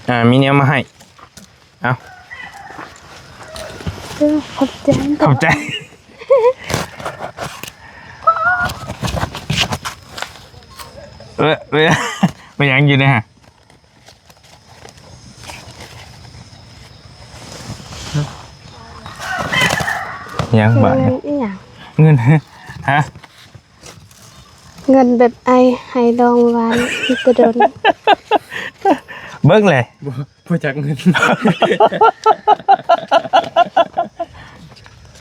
ອ່າ ມີແນວມາໃຫ້. ເອົາ ເອີ ຂອບໃຈ ຂອບໃຈ. ເອີ ເອີ ແມ່ນຫຍັງຢູ່ໃນຫັ້ນ? ຫຍັງບາດນີ້? ເງິນອີຫຍັງ? ເງິນ ຮະ? ເງິນແບບໄອໄຫ້ດອງຫວານແຕ່ດົນ. ເບິ່ງແຫຼະ ບໍ່ ບໍ່ຈັກເງິນ.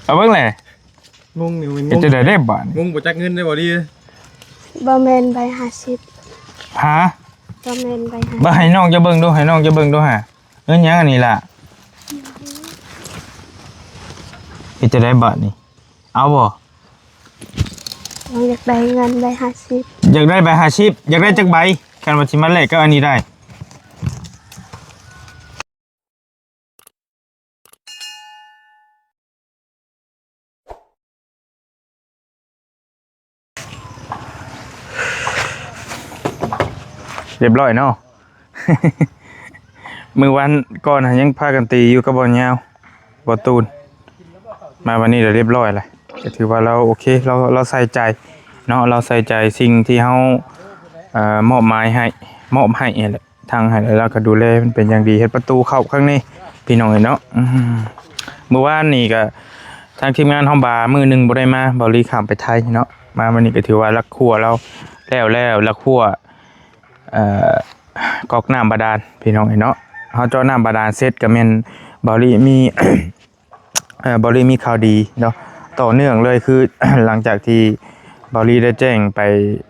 ເອົາເບິ່ງແຫຼະ. ງົງນີ້ມັນ ເຮັດຈັ່ງໃດເດ້ບາດນີ້? ງົງບໍ່ຈັກເງິນເດ້ບໍ່ດີ. ບໍ່ແມ່ນໃບຫ້າສິບ. ຮະ? ບໍ່ແມ່ນໃບຫ້າສິບ. ເບິ່ງໃຫ້ນ້ອງເຈົ້າເບິ່ງດູ ໃຫ້ນ້ອງເຈົ້າເບິ່ງດູຫາ. ເງິນຫຍັງອັນນີ້ລະ? ເຮັດຈັ່ງໃດບາດນີ້? ເອົາບໍ່? ນ້ອງຢາກໄດ້ເງິນໃບຫ້າສິບ. ຢາກໄດ້ໃບຫ້າສິບ ຢາກໄດ້ຈັກໃບ? ຄັນວ່າຊິມາແລກກັບອັນນີ້ໄດ້. ຮຽບຮ້ອຍເນາະ. ມື້ວານກ່ອນຫັ້ນຍັງພາກັນຕີຢູ່ກັບບ່ອນຍາວ ບໍ່ຕູນ. ມາວັນນີ້ລະຮຽບຮ້ອຍລະ ກໍຖືວ່າລາວໂອເຄ ລາວ ລາວໃສ່ໃຈເນາະ ລາວໃສ່ໃຈສິ່ງທີ່ເຮົາ ເອີ ມອບໝາຍໃຫ້ ມອບໃຫ້ຫັ້ນແຫຼະ ທັງໃຫ້ ແລ້ວກໍດູແລມັນເປັນຢ່າງດີ ເຮັດປະຕູເຂົ້າຂ້າງໃນ ພີ່ນ້ອງເອີຍເນາະ. ອືມ ມື້ວານນີ້ກໍທາງທີມງານເຮົາບາມື້ໜຶ່ງບໍ່ໄດ້ມາ ເບົາລີຂ້າມໄປໄທເນາະ ມາມື້ນີ້ກໍຖືວ່າລັກຄົວລາວແລ້ວແລ້ວ ລັກຄົວ ເອີ ກອກນ້ຳບາດານ ພີ່ນ້ອງເອີຍເນາະ. ເຮົາເຈາະນ້ຳບາດານເສັດກໍແມ່ນເບົາລີມີ ເອີ ເບົາລີມີຂ່າວດີເນາະ ຕໍ່ເນື່ອງເລີຍ ຄື ຫຼັງຈາກທີ່ເບົາລີໄດ້ແຈ້ງໄປ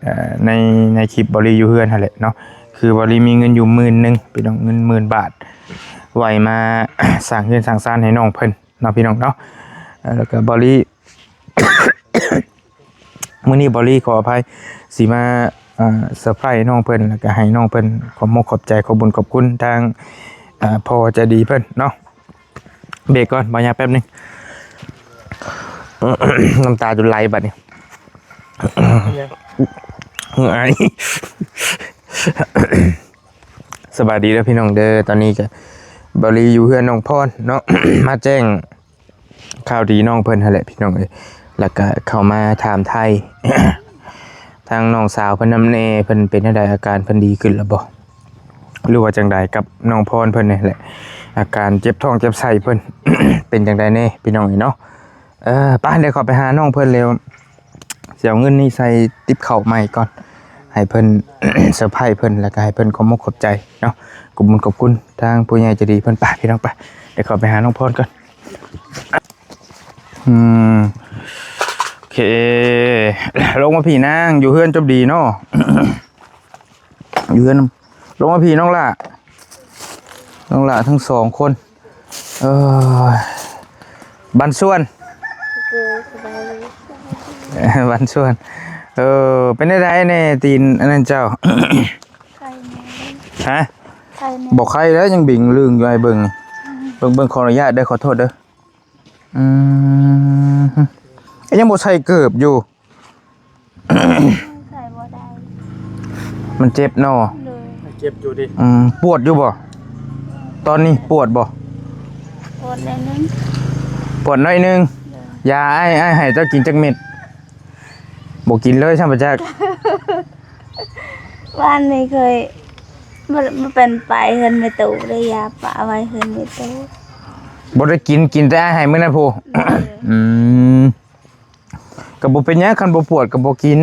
ເອີ ໃນ ໃນຄລິບເບົາລີຢູ່ເຮືອນຫັ້ນແຫຼະເນາະ ຄືເບົາລີມີເງິນຢູ່ໝື່ນໜຶ່ງ ພີ່ນ້ອງ ເງິນໝື່ນບາດ ໄວ້ມາສ້າງເຮືອນສ້າງຊານໃຫ້ນ້ອງເພິ່ນເນາະ ພີ່ນ້ອງເນາະ. ເອີ ແລ້ວກໍເບົາລີ ມື້ນີ້ເບົາລີຂໍອະໄພ ຊິມາ ເອີ ເຊີໄພຣສ໌ນ້ອງເພິ່ນ ແລ້ວກໍໃຫ້ນ້ອງເພິ່ນຂອບມົກຂອບໃຈ ຂອບບຸນຂອບຄຸນທາງ ເອີ ພໍ່ໃຈດີເພິ່ນເນາະ. ເບຣກກ່ອນ ເບົາຍາແປັບໜຶ່ງ ນ້ຳຕາຈົນໄຫຼບາດນີ້ ຫຍັງ? ເຫື່ອອາຍ. ສະບາຍດີເດີພີ່ນ້ອງເດີ ຕອນນີ້ກໍເບົາລີຢູ່ເຮືອນນ້ອງພອນເນາະ ມາແຈ້ງ ຂ່າວດີນ້ອງເພິ່ນຫັ້ນແຫຼະພີ່ນ້ອງເອີຍ ແລ້ວກະເຂົ້າມາຖາມໄຖ່ ທາງນ້ອງສາວເພິ່ນນຳແດ່ ເພິ່ນເປັນຈັ່ງໃດ ອາການເພິ່ນດີຂຶ້ນແລ້ວບໍ່ ຫຼືວ່າຈັ່ງໃດກັບນ້ອງພອນເພິ່ນນີ້ແຫຼະ ອາການເຈັບທ້ອງເຈັບໄສ້ເພິ່ນ ເປັນຈັ່ງໃດແດ່ພີ່ນ້ອງເອີຍເນາະ. ເອີ ໄປ ດຽວເຂົ້າໄປຫານ້ອງເພິ່ນແລ້ວ ຊິເອົາເງິນນີ້ໃສ່ຕິບເຂົ້າໃໝ່ກ່ອນ ໃຫ້ເພິ່ນ ເຊີໄພຣສ໌ເພິ່ນ ແລ້ວກໍໃຫ້ເພິ່ນຂອບມົກຂອບໃຈເນາະ ຂອບບຸນຂອບຄຸນທາງຜູ້ໃຫຍ່ໃຈດີເພິ່ນ. ໄປພີ່ນ້ອງ ໄປ ດຽວເຂົ້າໄປຫານ້ອງພອນກ່ອນ. ອືມ ໂອເຄ ລົງມາພີ້ນາງ ຢູ່ເຮືອນຈົບດີເນາະ ຢູ່ເຮືອນ ລົງມາພີ້ນ້ອງຫຼ້າ ນ້ອງຫຼ້າທັງສອງຄົນ. ເອີ ບັນຊວນ ເອີ ສະບາຍດີ ບັນຊວນ. ເອີ ເປັນແນວໃດແດ່ຕີນອັນນັ້ນເຈົ້າ? ໄຂ້ແນ່ ຮະ? ໄຂ້ແນ່ ບໍ່ໄຂ້ແລ້ວ ຍັງເບັງລຶ້ງຢູ່ ອ້າຍເບິ່ງ ອືມ ເບິ່ງ ເບິ່ງ ຂໍອະນຸຍາດເດີ ຂໍໂທດເດີ. ອືມ ຍັງບໍ່ໃສ່ເກີບຢູ່ ໃສ່ບໍ່ໄດ້ ມັນເຈັບເນາະ. ໂດຍ ເຈັບຢູ່ຕິ. ອືມ ປວດຢູ່ບໍ່? ຕອນນີ້ປວດບໍ່? ປວດໜ້ອຍໜຶ່ງ ປວດໜ້ອຍໜຶ່ງ. ໂດຍ ຢາອ້າຍ ອ້າຍໃຫ້ເຈົ້າກິນຈັກເມັດ? ບໍ່ກິນເລີຍຊ້ຳປະຈັກ. ວານນີ້ເຄີຍ ບໍ່ ບໍ່ເປັນໄປເຮືອນແມ່ຕູ້ ໄດ້ຢາປະໄວ້ເຮືອນແມ່ຕູ້ ບໍ່ໄດ້ກິນ ກິນແຕ່ອ້າຍໃຫ້ມື້ນັ້ນພຸ້ນ. ໂດຍ ອືມ ກໍບໍ່ເປັນຫຍັງ ຄັນບໍ່ປວດກໍບໍ່ກິນ.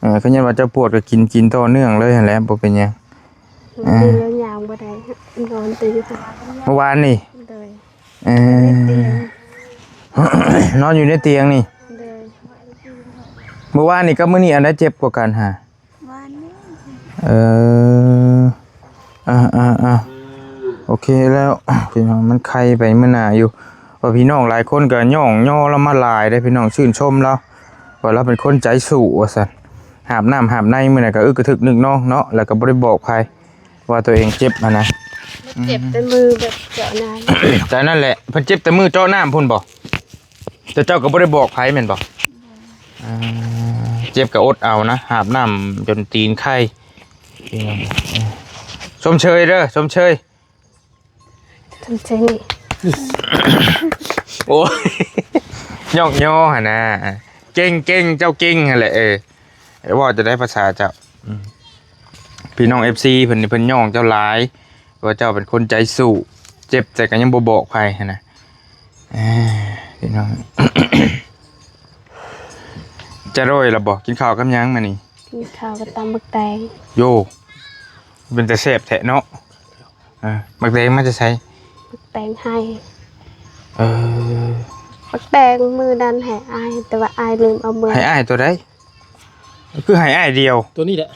ເອີ ຄັນຢ້ານວ່າເຈົ້າປວດກໍກິນ ກິນຕໍ່ເນື່ອງເລີຍຫັ້ນແຫຼະ ບໍ່ເປັນຫຍັງ. ເອີ ແລ້ວຍ່າງບໍ່ໄດ້ ນອນແຕ່ຢູ່ຫັ້ນ ເມື່ອວານນີ້. ໂດຍ ເອີ ນອນຢູ່ໃນຕຽງນີ້. ໂດຍ ເມື່ອວານນີ້ກັບມື້ນີ້ອັນໃດເຈັບກວ່າກັນຫາ? ວານນີ້ ເອີ ອ່າໆໆ ໂອເຄແລ້ວ ພີ່ນ້ອງ ມັນໄຄໄປມື້ໜ້າຢູ່ ວ່າພີ່ນ້ອງຫຼາຍຄົນກໍຍ້ອງຍໍລາວມາຫຼາຍເດ້ ພີ່ນ້ອງ ຊື່ນຊົມລາວ ວ່າລາວເປັນຄົນໃຈສູ້ວ່າຊັ້ນ. ຫາບນ້ຳຫາບໃນມື້ນັ້ນກໍອຶກກະທຶກນຶກນອງເນາະ ແລ້ວກໍບໍ່ໄດ້ບອກໃຜວ່າຕົວເອງເຈັບຫັ້ນນະ. ເຈັບແຕ່ມືແບບເຈາະນ້ຳ ແຕ່ນັ້ນແຫຼະ ເພິ່ນເຈັບແຕ່ມືເຈາະນ້ຳພຸ້ນບໍ່? ແຕ່ເຈົ້າກໍບໍ່ໄດ້ບອກໃຜແມ່ນບໍ່? ອ່າ ເຈັບກໍອົດເອົານະ ຫາບນ້ຳຈົນຕີນໄຄ. ຊົມເຊີຍເດີ ຊົມເຊີຍ ທຳໃຈນີ້ ໂອ້ຍ ຍອກຍໍຫັ້ນນະ ເກັ່ງໆ ເຈົ້າເກັ່ງຫັ້ນແຫຼະ ເອີ ເວົ້າຈະໄດ້ພາສາເຈົ້າ ອືມ ພີ່ນ້ອງເອັຟຊີເພິ່ນນີ້ ເພິ່ນຍ້ອງເຈົ້າຫຼາຍ ວ່າເຈົ້າເປັນຄົນໃຈສູ້ ເຈັບແຕ່ກໍຍັງບໍ່ບອກໃຜຫັ້ນນະ ເອີ ພີ່ນ້ອງ ຈະໂດຍລະບໍ່? ກິນເຂົ້າກັບຫຍັງມື້ນີ້? ກິນເຂົ້າກັບຕຳບັກແຕງ ໂຢ ເປັນຕາແຊບແທ້ເນາະ. ເອີ ບັກແຕງມາແຕ່ໃສ? ບັກແຕງໄຮ່ ເອີ ບັກແຕງມື້ນັ້ນໃຫ້ອ້າຍ ແຕ່ວ່າອ້າຍລືມເອົາເມືອ ໃຫ້ອ້າຍໂຕໃດ? ຄືໃຫ້ອ້າຍດຽວ ໂຕນີ້ແຫຼະ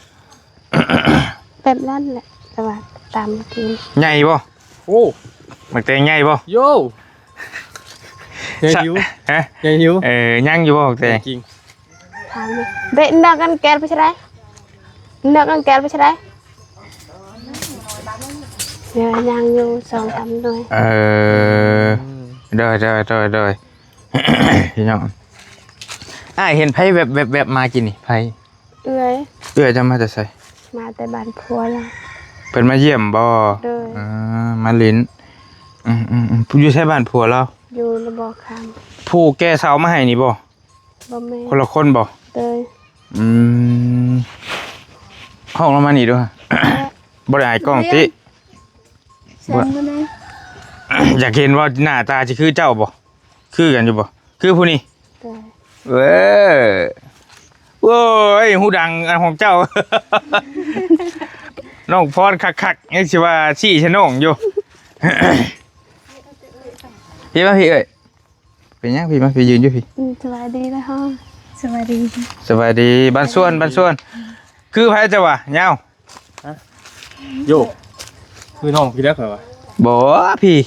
ແບບນັ້ນແຫຼະ ແຕ່ວ່າຕຳກິນ ໃຫຍ່ບໍ່? ໂອ້ ບັກແຕງໃຫຍ່ບໍ່? ໂຢ ໃຫຍ່ຢູ່ ຮະ? ໃຫຍ່ຢູ່ ເອີ ຍັງຢູ່ບໍ່ບັກແຕງ? ເດັກນອກອັນແກນໄປຊະໄດ ນອກອັນແກນໄປຊະໄດ ຍັງຢູ່ສອງສາມໜ່ວຍ ເອີ ໂດຍໆໆ ພີ່ນ້ອງ ອ້າຍເຫັນໃຜແວບໆໆມາກີ້ນີ້ ໃຜ? ເອື້ອຍ ເອື້ອຍເຈົ້າມາແຕ່ໃສ? ມາແຕ່ບ້ານຜົວລາວ ເພິ່ນມາຢ້ຽມບໍ່? ໂດຍ ເອີ ມາຫຼິ້ນ ອືມໆໆ ຢູ່ໃສບ້ານຜົວລາວ? ຢູ່ລະບໍ່ຄຳ ຜູ້ແກ່ເສົາມາໃຫ້ນີ້ບໍ່? ບໍ່ແມ່ນ ຄົນລະຄົນບໍ່? ໂດຍ ອືມ ຮ້ອງລະມານີ້ດູ ບໍ່ໄດ້ອາຍກ້ອງຕິ? ຢາກເຫັນວ່າໜ້າຕາຊິຄືເຈົ້າບໍ່? ຄືກັນຢູ່ບໍ່? ຄືຜູ້ນີ້? ໂດຍ ເອີ ໂອ້ຍ ຫູດັງອັນຂອງເຈົ້າ ນ້ອງພອນຄັກໆ ຍັງຊິວ່າຊີ້ໃສ່ນ້ອງຢູ່ ພີ່ມາພີ່ເອີຍ ເປັນຫຍັງ? ພີ່ມາ ພີ່ຢືນຢູ່ພີ້ ອືມ ສະບາຍດີເດີ ສະບາຍດີ ສະບາຍດີ ບ້ານສວນ ບ້ານສວນ ຄືໃຜເຈົ້າວ່າຍາວ? ໂຢ ຄືນ້ອງພີ້ແລ້ວຂ້ອຍວ່າ ບໍ່ ພີ້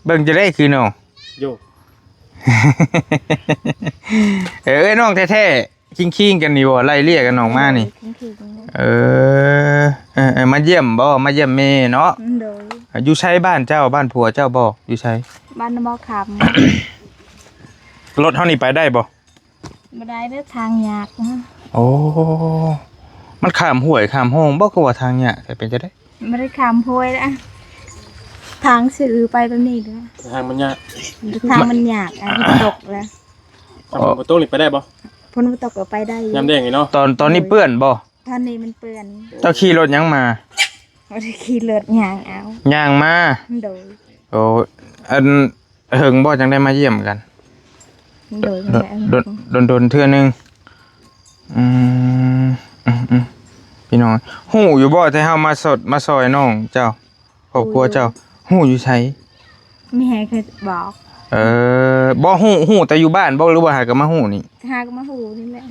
ເບິ່ງຈະໄດ້ຄືນ້ອງ ໂຢ ເອີ ເອື້ອຍນ້ອງແທ້ໆ ຄິງໆກັນນີ້ບໍ່? ໄລ່ເລ່ຍກັນນ້ອງມານີ້ ເອີ ເອີໆ ມາຢ້ຽມບໍ່? ມາຢ້ຽມແມ່ເນາະ ໂດຍ ຢູ່ໃສບ້ານເຈົ້າ? ບ້ານຜົວເຈົ້າບໍ່? ຢູ່ໃສ? ບ້ານນະໝໍຄຳ ລົດເຮົານີ້ໄປໄດ້ບໍ່? ບໍ່ໄດ້ເດີ ທາງຍາກນະ ໂອ້ ມັນຂ້າມຫ້ວຍຂ້າມຮ່ອງບໍ່? ຄືວ່າທາງຍາກແທ້ ເປັນຈັ່ງໃດ? ບໍ່ໄດ້ຂ້າມຫ້ວຍນະ ທາງຊື່ໄປແບບນີ້ເດີ ທາງມັນຍາກ ທາງມັນຍາກ ຝົນຕົກແລ້ວ ຝົນບໍ່ຕົກນີ້ໄປໄດ້ບໍ່? ຝົນບໍ່ຕົກກໍໄປໄດ້ ຍາມແລ້ງນີ້ເນາະ ຕອນ ຕອນນີ້ເປື້ອນບໍ່? ຕອນນີ້ມັນເປື້ອນ ເຈົ້າຂີ່ລົດຫຍັງມາ? ບໍ່ໄດ້ຂີ່ລົດ ຍ່າງເອົາ ຍ່າງມາ ໂດຍ ໂອ້ ອັນ ເຫິງບໍ່ຈັ່ງໄດ້ມາຢ້ຽມກັນ? ໂດຍ ດົນໆເທື່ອໜຶ່ງ ອືມ ອືມໆ ພີ່ນ້ອງ ຮູ້ຢູ່ບໍ່ ແຕ່ເຮົາມາສົດມາຊ່ອຍນ້ອງເຈົ້າ ຄອບຄົວເຈົ້າ ຮູ້ຢູ່ໃສ? ແມ່ເຄີຍບອກ ເອີ ບໍ່ຮູ້ ຮູ້ແຕ່ຢູ່ບ້ານບໍ່ ຫຼືວ່າຫາກໍມາຮູ້ນີ້? ຫາກໍມາຮູ້ນີ້ແຫຼະ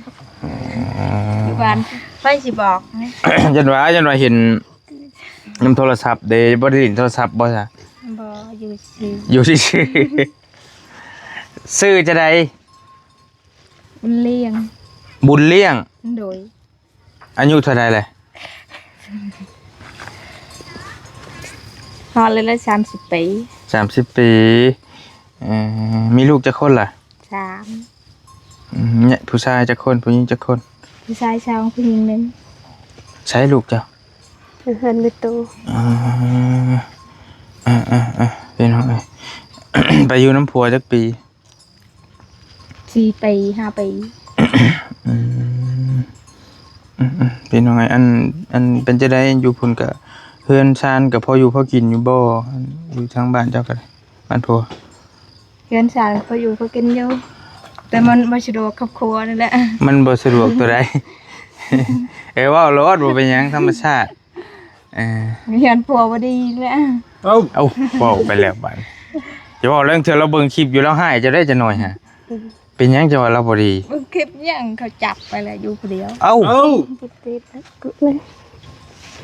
ຢູ່ບ້ານໃຜຊິບອກ ຢ້ານວ່າ ຢ້ານວ່າເຫັນ ນຳໂທລະສັບເດ້ ບໍ່ໄດ້ຫຼິ້ນໂທລະສັບບໍ່ຊະ? ບໍ່ ຢູ່ຊື່ ຢູ່ຊື່ ຊື່ຈັ່ງໃດ? ບຸນລ້ຽງ ບຸນລ້ຽງ ໂດຍ ອາຍຸເທົ່າໃດແຫຼະ? ຮອດແລ້ວ ສາມສິບປີ ສາມສິບປີ ເອີ ມີລູກຈັກຄົນລະ? ສາມ ອືມ ຜູ້ຊາຍຈັກຄົນ? ຜູ້ຍິງຈັກຄົນ? ຜູ້ຊາຍສອງ ຜູ້ຍິງໜຶ່ງ ໃສລູກເຈົ້າ? ຢູ່ເຮືອນແມ່ຕູ້ ເອີ ເອີໆໆ ພີ່ນ້ອງເອີຍ ໄປຢູ່ນຳຜົວຈັກປີ? ສີ່ປີ ຫ້າປີ ອືມ ອືມໆ ພີ່ນ້ອງເອີຍ ອັນ ອັນ ເປັນຈັ່ງໃດ ຢູ່ພຸ້ນກະ ເຮືອນຊານກະພໍຢູ່ພໍກິນຢູ່ບໍ່? ຢູ່ທາງບ້ານເຈົ້າກະໄດ້ ບ້ານຜົວ ເຮືອນຊານພໍຢູ່ພໍກິນຢູ່ ແຕ່ມັນບໍ່ສະດວກຄອບຄົວນີ້ແຫຼະ ມັນບໍ່ສະດວກຕົວໃດ? ເອີ ເວົ້າໂລດ ບໍ່ເປັນຫຍັງ ທຳມະຊາດ ເອີ ເຮືອນຜົວບໍ່ດີແຫຼະ ເອົ້າ ເອົ້າ ເວົ້າໄປແລ້ວບາດນີ້ ຈະເວົ້າເລື່ອງເທື່ອລາວເບິ່ງຄລິບຢູ່ ລາວຮ້າຍເຈົ້າໄດ້ຈັກໜ້ອຍຫະ ອືມ ເປັນຫຍັງຈັ່ງວ່າລາວບໍ່ດີ? ເບິ່ງຄລິບຫຍັງ ເຂົາຈັບໄປແລ້ວ ຢູ່ຜູ້ດຽວ ເອົ້າ ເອົ້າ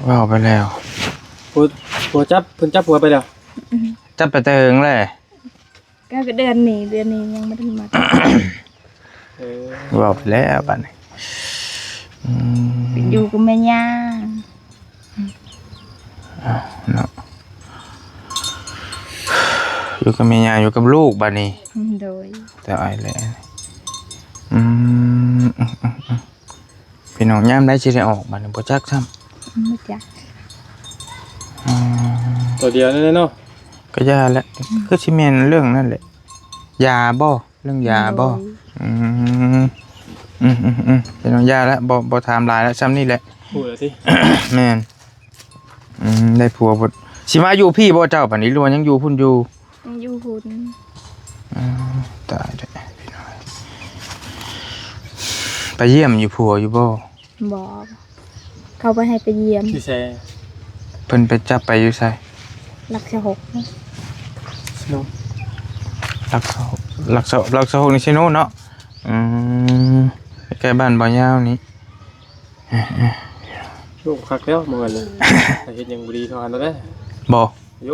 ເວົ້າໄປແລ້ວ ຜົວ ຜົວຈັບ ເພິ່ນຈັບຜົວໄປແລ້ວ ອືມ ຈັບໄປແຕ່ເຫິງແລ້ວ ກໍເດືອນນີ້ ເດືອນນີ້ຍັງບໍ່ທັນມາ ເອີ ເວົ້າໄປແລ້ວບາດນີ້ ອືມ ຢູ່ກັບແມ່ຍ່າ ເນາະ ຢູ່ກັບແມ່ຍ່າ ຢູ່ກັບລູກບາດນີ້ ໂດຍ ແຕ່ອ້າຍແຫຼະ ອືມ ອືມໆ ພີ່ນ້ອງ ຍາມໃດຊິໄດ້ອອກບາດນີ້ ບໍ່ຈັກຊ້ຳ ບໍ່ຈັກ ອືມ ໂຕດຽວນີ້ເນາະ ກໍຢ່າແຫຼະ ຄືຊິແມ່ນເລື່ອງນັ້ນແຫຼະ ຢາບໍ່? ເລື່ອງຢາບໍ່? ໂດຍ ອືມ ອືມໆໆ ເປັນເລື່ອງຢາແລ້ວ ບໍ່ ບໍ່ຖາມຫຼາຍແລ້ວ ຊ່ຳນີ້ແຫຼະ ຮູ້ແລ້ວຕິ ແມ່ນ ອືມ ໄດ້ຜົວບໍ່ ຊິມາຢູ່ພີ້ບໍ່ເຈົ້າ ບາດນີ້ ຫຼືວ່າຍັງຢູ່ພຸ້ນຢູ່? ຍັງຢູ່ພຸ້ນ ອືມ ຕາຍແລ້ວ ໄປຢ້ຽມຢູ່ຜົວຢູ່ບໍ່? ບໍ່ ເຂົາບໍ່ໃຫ້ໄປຢ້ຽມ ຢູ່ໃສ? ເພິ່ນໄປຈັບໄປຢູ່ໃສ? ຫຼັກຊາວຫົກ ຊີໂນ ຫຼັກຊາວຫົກ ຫຼັກຊາວ ຫຼັກຊາວຫົກນີ້ຊີໂນເນາະ ອືມ ໃກ້ໆ ບ້ານບ່າວຍາວນີ້ ເອີໆ ໂອ້ ຄັກແລ້ວ ມື້ນັ້ນນະ ເຮັດຫຍັງບໍ່ດີເທົ່າຫັ້ນແລ້ວເດ້ ບໍ່? ໂຢ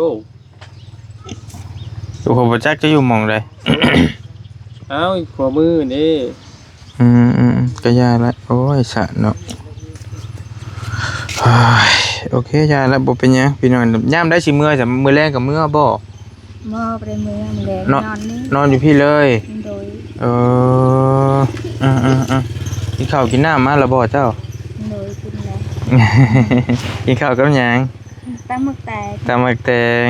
ໂອ້ໂຫ ບໍ່ຈັກຈະຢູ່ໝ່ອງໃດ ອ້າວ ຂົວມືນີ້ ອືມໆ ກໍຢ່າລະ ໂອ້ຍ ສະເນາະ ໂອ້ຍ ໂອເຄ ຢ່າລະ ບໍ່ເປັນຫຍັງ ພີ່ນ້ອງ ຍາມໃດຊິເມືອ ມື້ແລງກໍເມືອບໍ່? ບໍ່ ບໍ່ໄດ້ເມືອ ມື້ແລງນອນ ນອນຢູ່ພີ້ເລີຍ ໂດຍ ເອີ ອືມໆໆ ກິນເຂົ້າກິນນ້ຳມາແລ້ວບໍ່ເຈົ້າ? ໂດຍ ກິນແລ້ວ ກິນເຂົ້າກັບຫຍັງ? ຕຳໝາກແຕງ ຕຳໝາກແຕງ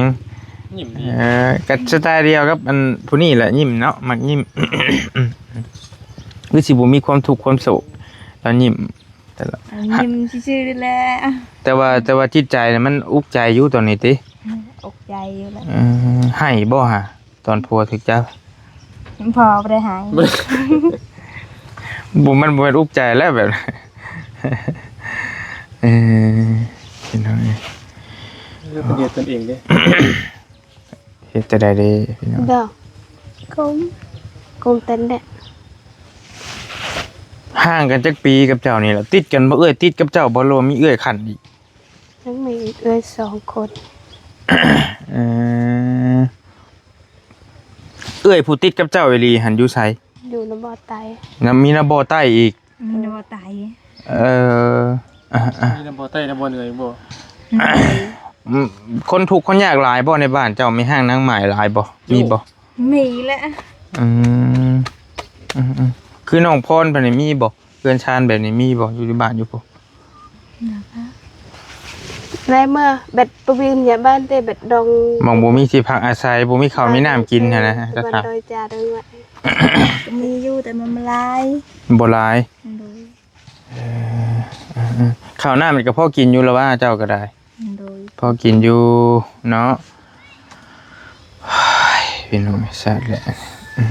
ຍິ້ມດີ ເອີ ກໍສະໄຕລ໌ດຽວກັບອັນຜູ້ນີ້ແຫຼະ ຍິ້ມເນາະ ມັກຍິ້ມ ຄືຊິບໍ່ມີຄວາມທຸກຄວາມໂສກ ລາວຍິ້ມ ແຕ່ລະ ຍິ້ມຊື່ໆ ນີ້ແຫຼະ ແຕ່ວ່າ ແຕ່ວ່າຈິດໃຈນະ ມັນອຸກໃຈຢູ່ຕອນນີ້ຕິ? ອືມ ອຸກໃຈຢູ່ແຫຼະ ເອີ ໄຫ້ບໍ່ຫາ? ຕອນຜົວຖືກຈັບ ພໍ່ບໍ່ໄດ້ໃຫ້ ບໍ່ ມັນບໍ່ແມ່ນອຸກໃຈແລ້ວແບບ ເອີ ພີ່ນ້ອງເອີຍ ເອີ ເພິ່ນເຮັດຕົນເອງເດ້ ເຮັດຈັ່ງໃດເດ້ພີ່ນ້ອງ ດອກ ກົມ ກົມເຕັນແດະ ຫ່າງກັນຈັກປີກັບເຈົ້ານີ້ລະ? ຕິດກັນບໍ່ເອື້ອຍ? ຕິດກັບເຈົ້າບໍ່ ຫຼືວ່າມີເອື້ອຍຂັ້ນອີກ? ຍັງມີເອື້ອຍສອງຄົນ ເອີ ເອື້ອຍຜູ້ຕິດກັບເຈົ້າອີ່ຫຼີຫັ້ນຢູ່ໃສ? ຢູ່ນຳບໍ່ໃຕ້ ນຳ ມີນຳບໍ່ໃຕ້ອີກ ມີນຳບໍ່ໃຕ້ ເອີ ອ່າໆ ມີນຳບໍ່ໃຕ້ນຳບໍ່ເໜືອອີກບໍ່? ອືມ ອືມ ຄົນທຸກຄົນຍາກຫຼາຍບໍ່ໃນບ້ານເຈົ້າ? ແມ່ຮ້າງນາງໝ້າຍຫຼາຍບໍ່? ມີບໍ່? ມີແຫຼະ ອືມ ອືມໆ ຄືນ້ອງພອນເພິ່ນນີ້ມີບໍ່? ເຮືອນຊານແບບນີ້ມີບໍ່? ຢູ່ ຢູ່ບ້ານຢູ່ພຸ້ນ ແລະເມື່ອແບດປະວິນຍາບ້ານແຕ່ແບດດອງ ໝ່ອງບໍ່ມີທີ່ພັກອາໄສ ບໍ່ມີເຂົ້າມີນ້ຳກິນຫັ້ນນະ ເອີ ຈະຖາມ ດອຍຈາດອຍ ກໍມີຢູ່ ແຕ່ມັນບໍ່ຫຼາຍ ບໍ່ຫຼາຍ ໂດຍ ເອີ ເອີ ເອີ ເຂົ້ານ້ຳນີ້ກໍພໍກິນຢູ່ລະວ່າ ເຈົ້າກໍໄດ້ ໂດຍ ພໍກິນຢູ່ເນາະ ໂອ້ຍ ພີ່ນ້ອງ ສາດແຫຼະ ອື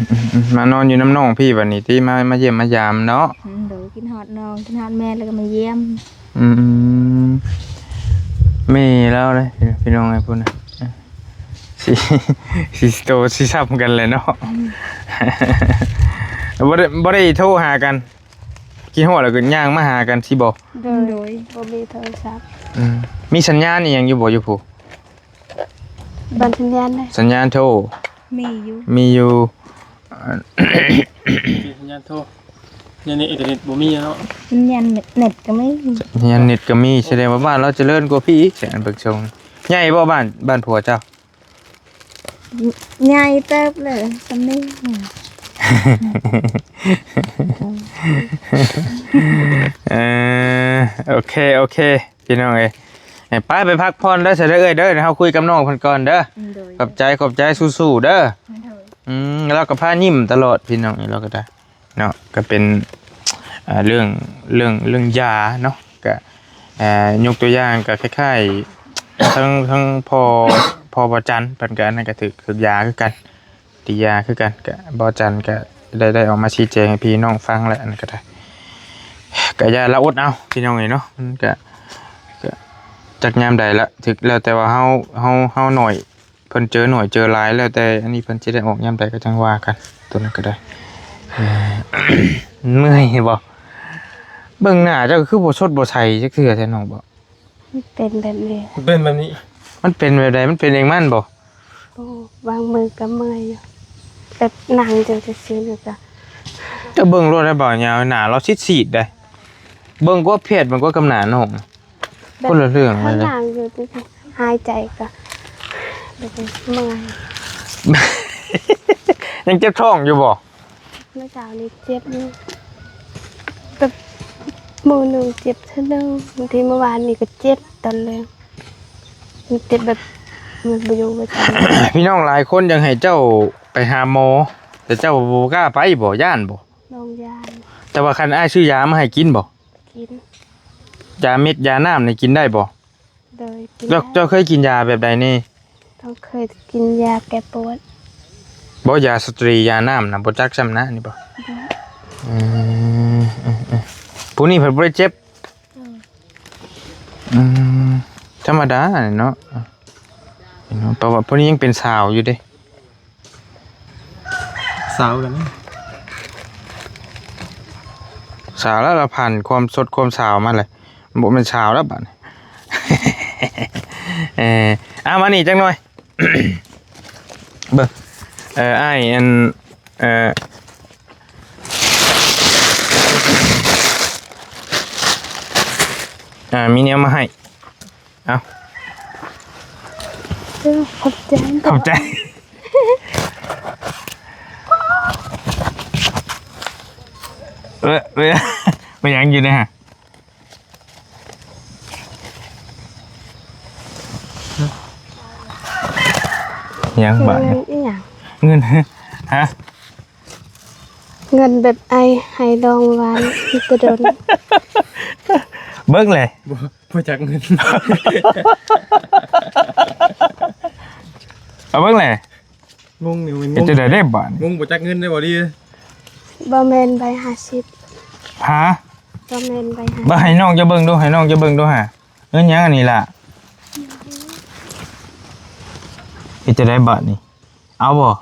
ມໆໆ ມານອນຢູ່ນຳນ້ອງພີ້ບັດນີ້ຕິ ມາ ມາຢ້ຽມມາຢາມເນາະ ອືມ ໂດຍ ກິນຮອດນ້ອງ ກິນຮອດແມ່ ແລ້ວກໍມາຢ້ຽມ ອືມ ແມ່ລາວເດ້ ພີ່ນ້ອງເອີຍ ພຸ້ນນະ ຊິ ຊິໂຕຊິຊ້ຳກັນແຫຼະເນາະ ອືມ ບໍ່ໄດ້ ບໍ່ໄດ້ໂທຫາກັນ ຄິດຮອດແລ້ວກໍຍ່າງມາຫາກັນຊີ້ບໍ່? ໂດຍ ໂດຍ ບໍ່ມີໂທລະສັບ ອືມ ມີສັນຍານອີ່ຫຍັງຢູ່ບໍ່ ຢູ່ພຸ້ນ? ບັນສັນຍານເດ້ ສັນຍານໂທ ມີຢູ່ ມີຢູ່ ສັນຍານໂທ ໃນ ໃນອິນເຕີເນັດບໍ່ມີເນາະ ສັນຍານເນັດກໍມີ ສັນຍານເນັດກໍມີ ສະແດງວ່າບ້ານລາວຈະເລີນກວ່າພີ້ອີກ ອັນເບິ່ງຊົງ ໃຫຍ່ບໍ່ບ້ານ ບ້ານຜົວເຈົ້າ? ໃຫຍ່ເຕີບເລີຍ ສ່ຳນີ້ ເອີ ໂອເຄ ໂອເຄ ພີ່ນ້ອງເອີຍ ໄປ ໄປພັກຜ່ອນເດີ ຊະເດີເອື້ອຍເດີ ເຮົາຄຸຍກັບນ້ອງເພິ່ນກ່ອນເດີ ໂດຍ ຂອບໃຈ ຂອບໃຈ ສູ້ໆເດີ ໂດຍ ອືມ ລາວກໍພາຍິ້ມຕະຫຼອດ ພີ່ນ້ອງເອີຍ ລາວກໍໄດ້ ເນາະ ກໍເປັນ ເອີ ເລື່ອງ ເລື່ອງ ເລື່ອງຢາເນາະ ກໍ ເອີ ຍົກຕົວຢ່າງກໍຄ້າຍໆ ທັງ ທັງພໍ່ ພໍ່ບ່າວຈັນເພິ່ນກໍ ອັນນັ້ນກໍຖືກ ຖືກຢາຄືກັນ ຕິດຢາຄືກັນ ກໍບ່າວຈັນກໍໄດ້ ໄດ້ອອກມາຊີ້ແຈງໃຫ້ພີ່ນ້ອງຟັງແລ້ວ ອັນນັ້ນກໍໄດ້ ກໍຢ່າລະອົດເອົາ ພີ່ນ້ອງເອີຍເນາະ ມັນກໍ ກໍຈັກຍາມໃດລະ ຖືກ ແລ້ວແຕ່ວ່າເຮົາ ເຮົາ ເຮົາໜ້ອຍ ເພິ່ນເຈີໜ້ອຍເຈີຫຼາຍ ແລ້ວແຕ່ອັນນີ້ເພິ່ນຊິໄດ້ອອກຍາມໃດກໍຈັ່ງວ່າກັນ ຕົວນັ້ນກໍໄດ້ ເອີ ເມື່ອຍບໍ່? ເບິ່ງໜ້າເຈົ້າຄືບໍ່ສົດບໍ່ໃສຈັກເທື່ອແທ້ນ້ອງບໍ? ມັນເປັນແບບນີ້ ເປັນແບບນີ້ ມັນເປັນແບບໃດ? ມັນເປັນເອງມັນບໍ? ໂອ້ ບາງມື້ກໍເມື່ອຍຢູ່ ແບບນັ່ງຢູ່ຊື່ໆ ແລ້ວກໍ ເຈົ້າເບິ່ງໂລດໄດ້ບໍ່ຍາວ ໜ້າລາວຊີດໆໄດ໋ ເບິ່ງກວ່າແພດ ເບິ່ງກວ່າກັບໜ້ານ້ອງ ແບບ ຄົນລະເລື່ອງເລີຍ ຂ້າງຫຼັງຢູ່ ຫາຍໃຈກໍ ແບບເມື່ອຍ ຍັງເຈັບທ້ອງຢູ່ບໍ່? ເມື່ອເຊົ້ານີ້ເຈັບຢູ່ ແບບມື້ໜຶ່ງເຈັບເທື່ອໜຶ່ງ ບາງທີເມື່ອວານນີ້ກໍເຈັບຕອນແລງ ມັນເຈັບແບບ ມັນບໍ່ຢູ່ບໍ່ກິນ. ພີ່ນ້ອງຫຼາຍຄົນຢາກໃຫ້ເຈົ້າໄປຫາໝໍ ແຕ່ເຈົ້າບໍ່ກ້າໄປບໍ່? ຢ້ານບໍ່? ນ້ອງຢ້ານ. ແຕ່ວ່າຄັນອ້າຍຊື້ຢາມາໃຫ້ກິນບໍ່? ກິນ. ຢາເມັດຢານ້ຳນີ້ກິນໄດ້ບໍ່? ໂດຍ ກິນ. ແລ້ວເຈົ້າເຄີຍກິນຢາແບບໃດແດ່? ຕ້ອງເຄີຍກິນຢາແກ້ປວດ. ບໍ່ ຢາສະຕຣີ ຢານ້ຳນະ ບໍ່ຈັກຊ້ຳນະ ນີ້ບໍ່? ບໍ່. ອືມ ອືມ ອືມ ຜູ້ນີ້ເພິ່ນບໍ່ໄດ້ເຈັບ. ອືມ ອືມ ທຳມະດາເນາະ ເນາະ ເພາະວ່າຜູ້ນີ້ຍັງເປັນສາວຢູ່ເດ້. ສາວກັນ ສາວແລ້ວ ລາວຜ່ານຄວາມສົດຄວາມສາວມາແລ້ວ ບໍ່ແມ່ນສາວແລ້ວບາດນີ້. ເອີ ເອົາມານີ້ຈັກໜ່ອຍ ເບິ່ງ ເອີ ອ້າຍ ອັນ ເອີ ອ່າ ມີແນວມາໃຫ້. ເອົາ ເອີ ຂອບໃຈ ຂອບໃຈ. ເອີ ເອີ ແມ່ນຫຍັງຢູ່ໃນຫັ້ນ? ຫຍັງບາດນີ້? ເງິນອີຫຍັງ? ເງິນ ຮະ? ເງິນແບບອ້າຍໃຫ້ນ້ອງວານ ມີແຕ່ດົນ. ເບິ່ງແຫຼະ. ບໍ່ ບໍ່ຈັກເງິນ. ເອົາເບິ່ງແຫຼະ. ງົງນີ້ມັນ ເຮັດຈັ່ງໃດເດ້ບາດນີ້? ງົງ ບໍ່ຈັກເງິນໄດ້ບໍ່ດີ? ບໍ່ແມ່ນໃບຫ້າສິບ. ຮະ? ບໍ່ແມ່ນໃບຫ້າສິບ. ບໍ່ ໃຫ້ນ້ອງເຈົ້າເບິ່ງດູ ໃຫ້ນ້ອງເຈົ້າເບິ່ງດູຫາ. ເງິນຫຍັງອັນນີ້ລະ? ເຮັດຈັ່ງໃດບາດນີ້? ເອົາບໍ່?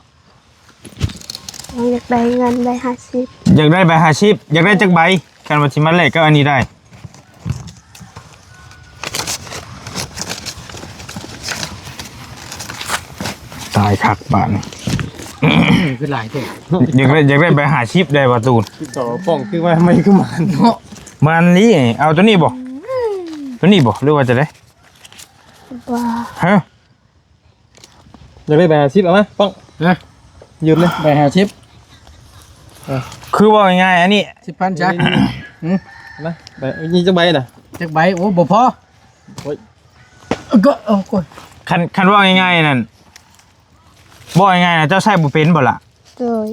ນ້ອງຢາກໄດ້ເງິນໃບຫ້າສິບ. ຢາກໄດ້ໃບຫ້າສິບ ຢາກໄດ້ຈັກໃບ? ຄັນວ່າຊິມາແລກກັບອັນນີ້ໄດ້ ຕາຍຄັກບາດນີ້. ຄືຫຼາຍແທ້. ຢາກໄດ້ ຢາກໄດ້ໃບຫ້າສິບໄດ້ບໍ່ຕູນ? ຕິດຕໍ່ປ້ອງຄືວ່າໄມ່ຄືໝານເນາະ. ໝານອີ່ຫຼີ. ເອົາໂຕນີ້ບໍ່? ໂຕນີ້ບໍ່ ຫຼືວ່າຈັ່ງໃດ? ບໍ່. ຮະ? ຢາກໄດ້ໃບຫ້າສິບ ເອົາມາປ້ອງ. ຮະ? ຢືມເລີຍ ໃບຫ້າສິບ. ເອີ ຄືເວົ້າງ່າຍໆ ອັນນີ້ ສິບພັນຈ້ະ. ນີ້ ນີ້ ຫຶ? ນະ ໃບ ມີຈັກໃບນະ? ຈັກໃບ? ໂອ້ ບໍ່ພໍ. ໂອ້ຍ ກໍ ໂອ້ຍ ຄັນ ຄັນເວົ້າງ່າຍໆນັ້ນ ເວົ້າງ່າຍໆນະ ເຈົ້າໃຊ້ບໍ່ເປັນບໍ່ລະ? ໂດຍ.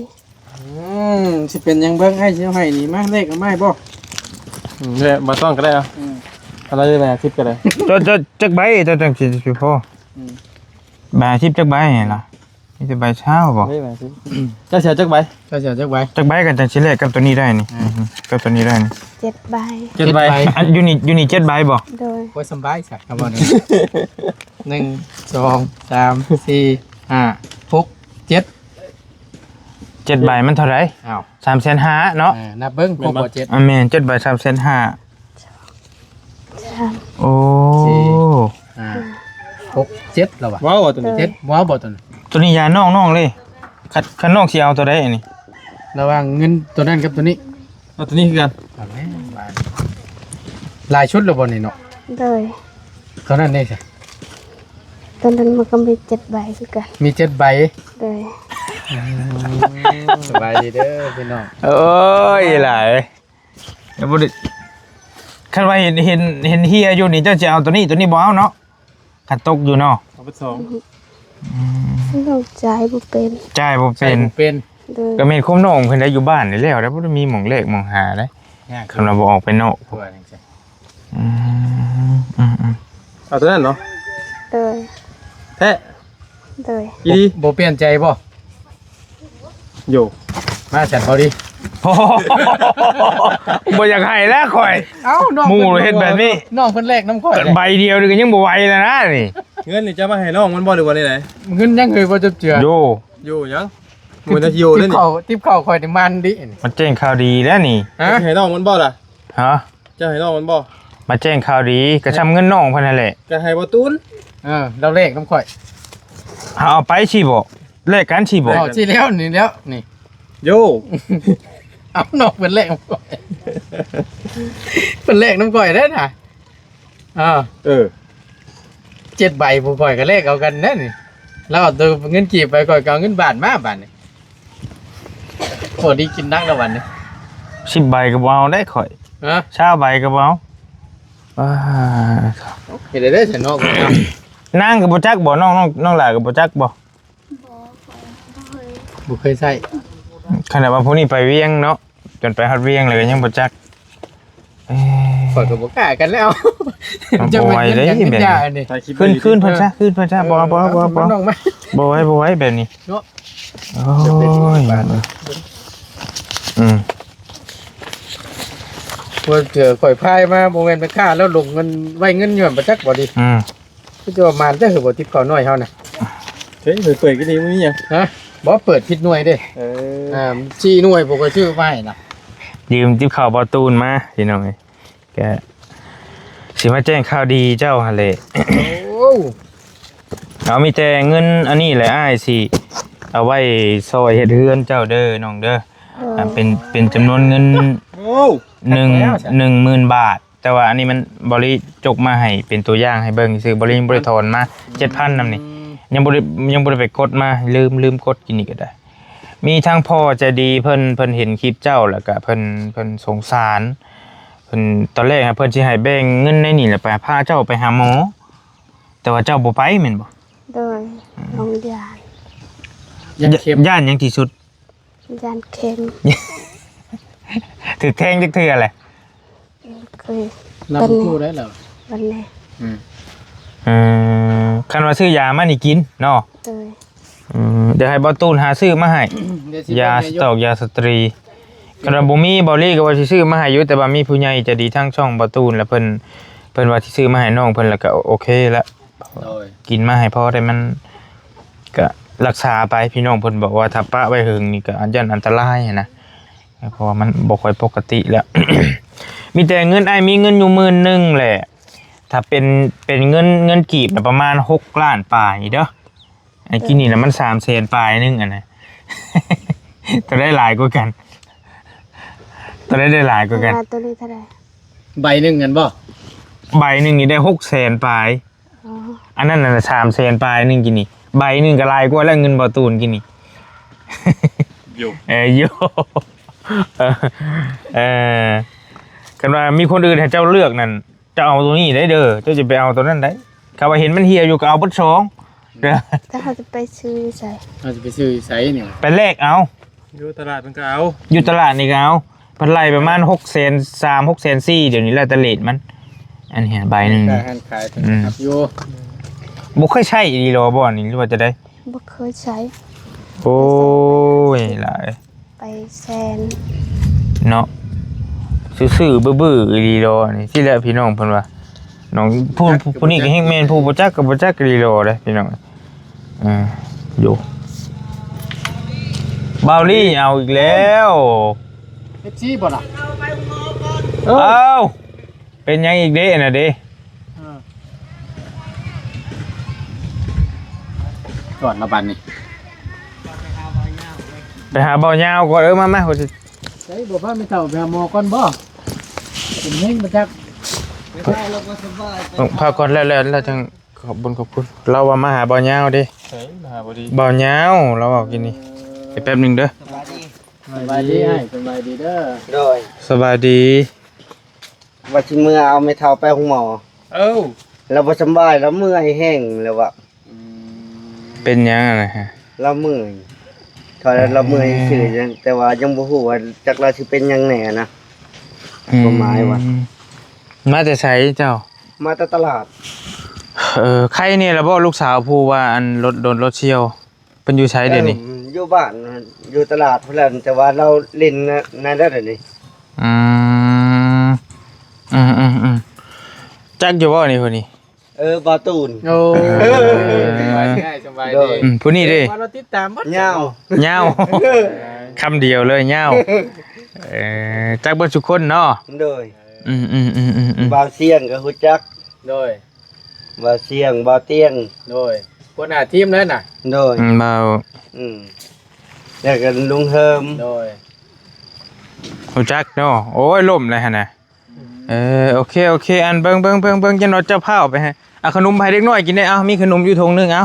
ອືມ ຊິເປັນຫຍັງເບິ່ງ ອ້າຍຊິເອົາໃຫ້ນີ້ ມາ ເລກເອົາມາໃຫ້ບໍ່? ອືມ ເລກບໍ່ຕ້ອງກໍໄດ້ ເອົາ ອືມ ເອົາໄດ້ໃບຫ້າສິບກໍໄດ້. ເຈົ້າ ເຈົ້າຈັກໃບ ເຈົ້າຈັ່ງຊິ ຊິພໍ? ອືມ ໃບຫ້າສິບຈັກໃບຫັ້ນລະ? ມີແຕ່ໃບຊາວບໍ່? ເລກໃບຫ້າສິບ ເຈົ້າຊິເອົາຈັກໃບ? ເຈົ້າຊິເອົາຈັກໃບ? ຈັກໃບກໍຈັ່ງຊິແລກກັບໂຕນີ້ໄດ້ນີ້? ອ່າ ອືມ ກັບໂຕນີ້ໄດ້ນີ້ ເຈັດໃບ. ເຈັດໃບ ເຈັດໃບ. ອັນຢູ່ນີ້ ຢູ່ນີ້ເຈັດໃບບໍ່? ໂດຍ. ໂອ້ຍ ສຳບາຍຊະ ຄຳວ່ານີ້ ໜຶ່ງ ສອງ ສາມ ສີ່ ຫ້າ ຫົກ ເຈັດ ເຈັດໃບມັນເທົ່າໃດ? ອ້າວ ສາມແສນຫ້າເນາະ. ເອີ ນັບເບິ່ງ ແມ່ນບໍ່? ຄົບບໍ່ເຈັດ? ອ່າ ແມ່ນ ເຈັດໃບສາມແສນຫ້າ. ສາມ ໂອ້ ສີ່ ຫ້າ ຫົກ ເຈັດແລ້ວວະ. ວ້າວບໍ່ຕົວນີ້? ເຈັດ ວ້າວບໍ່ຕົວນີ້? ຕົວນີ້ຢານ້ອງ ນ້ອງເລີຍ. ຄັນ ຄັນນ້ອງຊິເອົາຕົວໃດອັນນີ້? ລະຫວ່າງເງິນຕົວນັ້ນກັບຕົວນີ້. ເອົາຕົວນີ້ຄືກັນ. ເອົາແລ້ວບາດ ຫຼາຍຊຸດແລ້ວບໍ່ນີ້ເນາະ? ໂດຍ. ຕົວນັ້ນເດ້ຊະ? ຕົວນັ້ນມັນກໍມີເຈັດໃບຄືກັນ. ມີເຈັດໃບ. ໂດຍ. ອືມ ສະບາຍດີເດີພີ່ນ້ອງ. ໂອ້ຍ ຫຼາຍ ບໍ່ໄດ້ ຄັນວ່າເຫັນ ເຫັນ ເຫັນເຮຍຢູ່ນີ້ ເຈົ້າຊິເອົາຕົວນີ້ ຕົວນີ້ບໍ່ເອົາເນາະ? ຄັນຕົກຢູ່ເນາະ. ເອົາໄປສອງ. ອືມ ນ້ອງຈ່າຍບໍ່ເປັນ. ຈ່າຍບໍ່ເປັນ. ຈ່າຍບໍ່ເປັນ. ໂດຍ. ກໍແມ່ນຄວາມນ້ອງເພິ່ນໄດ້ຢູ່ບ້ານນີ້ແລ້ວ ແລ້ວບໍ່ໄດ້ມີໝ່ອງແລກໝ່ອງຫາເດ້. ຍາກ ຄັນວ່າບໍ່ອອກໄປນອກ. ອືມ ອືມໆ ເອົາຕົວນັ້ນເນາະ? ໂດຍ. ແທ້? ໂດຍ. ອີ່ຫຼີ? ບໍ່ ບໍ່ປ່ຽນໃຈບໍ່? ໂຢ ມາຊັ້ນພໍດີ. ບໍ່ຢາກໃຫ້ແລ້ວຂ້ອຍ. ເອົ້າ ນ້ອງ ໝູ່ເພິ່ນເຮັດແບບນີ້ ນ້ອງເພິ່ນແລກນຳຂ້ອຍ ໃບດຽວນີ້ກໍຍັງບໍ່ໄຫວແລ້ວນະນີ້. ເງິນນີ້ຈະມາໃຫ້ນ້ອງມັນບໍ່ ຫຼືວ່າແນວໃດ? ເງິນຍັງເຮີຍບໍ່ຈັບເຈື່ອ. ໂຢ ໂຢຫຍັງ? ບໍ່ໄດ້ໂຢເດ້ນີ້. ຕິບເຂົ້າ ຕິບເຂົ້າຂ້ອຍນີ້ມັນດີນີ້. ມາແຈ້ງຂ່າວດີແລ້ວນີ້. ຮະ? ຈະໃຫ້ນ້ອງມັນບໍ່ລະ? ຮະ? ຈະໃຫ້ນ້ອງມັນບໍ່? ມາແຈ້ງຂ່າວດີ ກໍຊ່ຳເງິນນ້ອງເພິ່ນຫັ້ນແຫຼະ. ກໍໃຫ້ບໍ່ຕູນ. ເອີ ລາວແລກນຳຂ້ອຍ. ເຮົາເອົາໄປຊີ້ບໍ່? ແລກກັນຊີ້ບໍ່? ເອົາຊີ້ແລ້ວນີ້ແລ້ວນີ້. ໂຢ ເອົານ້ອງເພິ່ນແລກນຳຂ້ອຍ ເພິ່ນແລກນຳຂ້ອຍເດ້ນະ. ເອີ ເອີ ເຈັດໃບ ຜູ້ຂ້ອຍກໍແລກເອົາກັນແດ່ນີ້. ລາວເອົາແຕ່ເງິນກີບໄປ ຂ້ອຍກໍເອົາເງິນບາດມາບາດນີ້. ພໍດີກິນໜັກແລ້ວບາດນີ້. ສິບໃບກໍບໍ່ເອົາໄດ້ຂ້ອຍ. ຮະ? ຊາວໃບກໍບໍ່ເອົາ. ອ່າ ເຮັດໄດ້ເດີຊັ້ນເນາະ. ນາງກໍບໍ່ຈັກບໍ່? ນ້ອງ ນ້ອງ ນ້ອງຫຼ້າກໍບໍ່ຈັກບໍ່? ບໍ່ ຂ້ອຍບໍ່ເຄີຍ ບໍ່ເຄີຍໃຊ້. ຂະໜາດວ່າຜູ້ນີ້ໄປວຽງເນາະ ຈົນໄປຮອດວຽງແລ້ວກໍຍັງບໍ່ຈັກ. ເອີ ຂ້ອຍກໍບໍ່ກ້າກັນແລ້ວ. ເອົາ ຈະ ບໍ່ໄຫວເດ້ແບບນີ້. ຄືນ ຄືນເພິ່ນຊະ ຄືນເພິ່ນຊະ. ເອີ ບໍ່ ບໍ່ ບໍ່ ບໍ່ ບໍ່ໄຫວ ບໍ່ໄຫວແບບນີ້ເນາະ. ໂອ້ຍ ອືມ ເມື່ອເທື່ອຂ້ອຍພາຍມາ ບໍ່ແມ່ນໄປຄ້າແລ້ວຫຼົງເງິນ ໄວ້ເງິນຢູ່ຫັ້ນບໍ່ຈັກບໍ່ດີ. ອືມ ຄືຈະວ່າມານແທ້ ຄືບໍ່ຕິບເຂົ້າໜ່ວຍເຮົານະ. ເຮີ້ຍ ເປີດ ເປີດກໍດີ ບໍ່ມີຫຍັງ. ຮະ? ບໍ່ ເປີດຜິດໜ່ວຍເດ້. ເອີ ອ່າ ສີ່ໜ່ວຍ ພວກຂ້ອຍຊື້ມາໃຫ້ນະ. ຢືມຕິບເຂົ້າບໍ່ຕູນມາ ພີ່ນ້ອງເອີຍ. ກະຊິມາແຈ້ງຂ່າວດີເຈົ້າຫັ້ນແຫຼະ. ໂອ້ ເອົາ ມີແຕ່ເງິນອັນນີ້ແຫຼະ ອ້າຍຊິເອົາໄວ້ຊ່ອຍເຮັດເຮືອນເຈົ້າເດີນ້ອງເດີ. ໂອ້ ອ່າ ເປັນ ເປັນຈຳນວນເງິນ ໂອ້ ໜຶ່ງ ໜຶ່ງໝື່ນບາດ. ແຕ່ວ່າອັນນີ້ມັນ ເບົາລີຈົກມາໃຫ້ເປັນຕົວຢ່າງໃຫ້ເບິ່ງຊື່ ເບົາລີຍັງບໍ່ໄດ້ຖອນມາເຈັດພັນນຳນີ້. ອືມ ຍັງບໍ່ໄດ້ ຍັງບໍ່ໄດ້ໄປກົດມາ ລືມ ລືມກົດ ກິນນີ້ກໍໄດ້. ມີທັງພໍ່ໃຈດີເພິ່ນ ເພິ່ນເຫັນຄລິບເຈົ້າ ແລ້ວກະເພິ່ນ ເພິ່ນສົງສານ ເພິ່ນ ຕອນແລກເພິ່ນຊິໃຫ້ແບ່ງເງິນໃນນີ້ແຫຼະ ໄປພາເຈົ້າໄປຫາໝໍ ແຕ່ວ່າເຈົ້າບໍ່ໄປແມ່ນບໍ່? ໂດຍ ອືມ ລົງຢ້ານ ຢ້ານເຂັມ ຢ້ານຫຍັງທີ່ສຸດ? ຢ້ານເຂັມ. ຖືກແທງຈັກເທື່ອແຫຼະ? ເຄີຍ ນັບ ເປັນ ຜູ້ໄດ້ແລ້ວ ບັດນີ້. ອືມ ເອີ ຄັນວ່າຊື້ຢາມານີ້ກິນເນາະ. ໂດຍ ອືມ ດຽວໃຫ້ບ່າວຕູນຫາຊື້ມາໃຫ້ ຢາສະຕອກ ຢາສະຕຣີ. ຄັນວ່າບໍ່ມີ ເບົາລີກໍວ່າຊິຊື້ມາໃຫ້ຢູ່ ແຕ່ວ່າມີຜູ້ໃຫຍ່ໃຈດີທາງຊ່ອງບ່າວຕູນ ແລ້ວເພິ່ນ ເພິ່ນວ່າຊິຊື້ມາໃຫ້ນ້ອງເພິ່ນ ແລ້ວກໍໂອເຄລະ. ໂດຍ ກິນມາໃຫ້ພໍໄດ້ ມັນກະລັກສາໄປ. ພີ່ນ້ອງເພິ່ນບອກວ່າຖ້າປະໄວ້ເຫິງນີ້ກະຢ້ານອັນຕະລາຍຫັ້ນນະ ເພາະວ່າມັນບໍ່ຄ່ອຍປົກກະຕິແລ້ວ. ມີແຕ່ເງິນ ອ້າຍມີເງິນຢູ່ໝື່ນໜຶ່ງແຫຼະ ຖ້າເປັນ ເປັນເງິນ ເງິນກີບນະ ປະມານຫົກລ້ານປາຍນີ້ເດີ. ອັນກີ້ນີ້ນະມັນສາມແສນປາຍໜຶ່ງ ອັນນະ ໂຕໃດຫຼາຍກວ່າກັນ? ໂຕໃດໄດ້ຫຼາຍກວ່າກັນ? ໂຕນີ້ເທົ່າໃດ? ໃບໜຶ່ງຫັ້ນບໍ່? ໃບໜຶ່ງນີ້ໄດ້ຫົກແສນປາຍ. ອໍ ອັນນັ້ນນະສາມແສນປາຍໜຶ່ງກີ້ນີ້ ໃບໜຶ່ງກໍຫຼາຍກວ່າແລ້ວ ເງິນບ່າວຕູນກີ້ນີ້. ເອີ ໂຢ ເອີ ເອີ ຄັນວ່າມີຄົນອື່ນໃຫ້ເຈົ້າເລືອກນັ້ນ ເຈົ້າເອົາໂຕນີ້ໄດ້ເດີ ເຈົ້າຈະໄປເອົາໂຕນັ້ນໄດ້. ຄັນວ່າເຫັນມັນເຫ່ຍຢູ່ກໍເອົາເບິດສອງເດີ. ແຕ່ເຮົາຈະໄປຊື້ຢູ່ໃສ? ເຮົາຈະໄປຊື້ຢູ່ໃສນີ້? ໄປແລກເອົາ. ຢູ່ຕະຫຼາດເພິ່ນກໍເອົາ ຢູ່ຕະຫຼາດນີ້ກໍເອົາ. ເພິ່ນໄລ່ປະມານຫົກແສນສາມ ຫົກແສນສີ່ ດຽວນີ້ແລ້ວແຕ່ເຣດມັນ. ອັນນີ້ໃບໜຶ່ງ ຮ້ານຂາຍເພິ່ນ ອືມ ຮັບຢູ່. ບໍ່ເຄີຍໃຊ້ອີ່ຫຼີບໍ່ນີ້ ຫຼືວ່າຈັ່ງໃດ? ບໍ່ເຄີຍໃຊ້. ໂອ້ຍ ຫຼາຍ ໄປແສນເນາະ. ຊື່ໆ ບື້ໆ ອີ່ຫຼີດອກນີ້. ຊີ້ແຫຼະພີ່ນ້ອງເພິ່ນວ່າ ນ້ອງຜູ້ ຜູ້ນີ້ກໍແຮ່ງແມ່ນ ຜູ້ບໍ່ຈັກກໍບໍ່ຈັກ ອີ່ຫຼີດອກເດ້ພີ່ນ້ອງ. ເອີ ຢູ່ ບ່າວລີເອົາອີກແລ້ວ. ເອັຟຊີບໍ່ລະ? ເອີ ເອົ້າ ເປັນຫຍັງອີກເດ້ ອັນນັ້ນເດ້? ເອີ ກອດລະບັດນີ້ ໄປຫາບ່າວຍາວກ່ອນ. ເອີ ມາ ມາ ຂ້ອຍຊິ ໃສ ບໍ່ພາແມ່ເຖົ້າໄປຫາໝໍກ່ອນບໍ່? ເປັນເຮງບໍ່ຈັກ ເອີ ພາກ່ອນ ແລ້ວ ແລ້ວ ແລ້ວຈັ່ງຂອບບຸນຂອບຄຸນ. ລາວວ່າມາຫາບ່າວຍາວເດ້. ໃສ ມາຫາບໍ່ດີ ບ່າວຍາວ ລາວເວົ້າກີ້ນີ້. ເອີ ແປັບໜຶ່ງເດີ. ສະບາຍດີ ສະບາຍດີອ້າຍ ສະບາຍດີເດີ. ໂດຍ ສະບາຍດີ. ວ່າຊິເມືອເອົາແມ່ເຖົ້າໄປໂຮງໝໍ. ເອົ້າ ລາວບໍ່ສຳບາຍ ລາວເມື່ອຍແຮງ ລາວວ່າ. ອືມ ເປັນຫຍັງຫັ້ນນະ? ລາວເມື່ອຍ ເທົ່າລາວເມື່ອຍຊື່ໆ ແຕ່ວ່າຍັງບໍ່ຮູ້ວ່າຈັກລາວຊິເປັນຫຍັງແນ່ນະ. ອືມ ຄວາມໝາຍວ່າ ມາແຕ່ໃສເຈົ້າ? ມາແຕ່ຕະຫຼາດ. ເອີ ໄຄແນ່ລະບໍ່ ລູກສາວຜູ້ວ່າອັນລົດດົນລົດສ່ຽວ? ເພິ່ນຢູ່ໃສດຽວນີ້? ເອີ ຢູ່ບ້ານ ຢູ່ຕະຫຼາດພຸ້ນແຫຼະ ແຕ່ວ່າລາວຫຼິ້ນໃນນັ້ນແຫຼະດຽວນີ້. ອືມ ອືມໆ ຈັກຢູ່ບໍ່ນີ້ຜູ້ນີ້? ເອີ ບ່າວຕູນ. ໂອ້ ເອີ ສະບາຍດີ ສະບາຍດີ. ໂດຍ ອືມ ຜູ້ນີ້ເດ້ ວ່າເຮົາຕິດຕາມໝົດ ຍາວ ຍາວ ຄຳດຽວເລີຍ ຍາວ. ເອີ ຈັກເບິດທຸກຄົນເນາະ. ໂດຍ ອືມໆໆໆໆ. ບ່າວຊຽງກໍຮູ້ຈັກ. ໂດຍ ບ່າວຊຽງ ບ່າວຕຽງ. ໂດຍ ຫົວໜ້າທີມນັ້ນນະ. ໂດຍ ອືມ ບ່າວ ອືມ ແລ້ວກໍລຸງເຮີມ. ໂດຍ ຮູ້ຈັກເນາະ. ໂອ້ຍ ລົ້ມແລ້ວຫັ້ນນະ. ເອີ ໂອເຄ ໂອເຄ ອັນເບິ່ງ ເບິ່ງ ເບິ່ງ ເບິ່ງ ຈັ່ງວ່າເຈົ້າພາອອກໄປໃຫ້ ເອົາຂະໜົມໃຫ້ເດັກນ້ອຍກິນແດ່. ເອົາ ມີຂະໜົມຢູ່ຖົງໜຶ່ງ ເອົາ.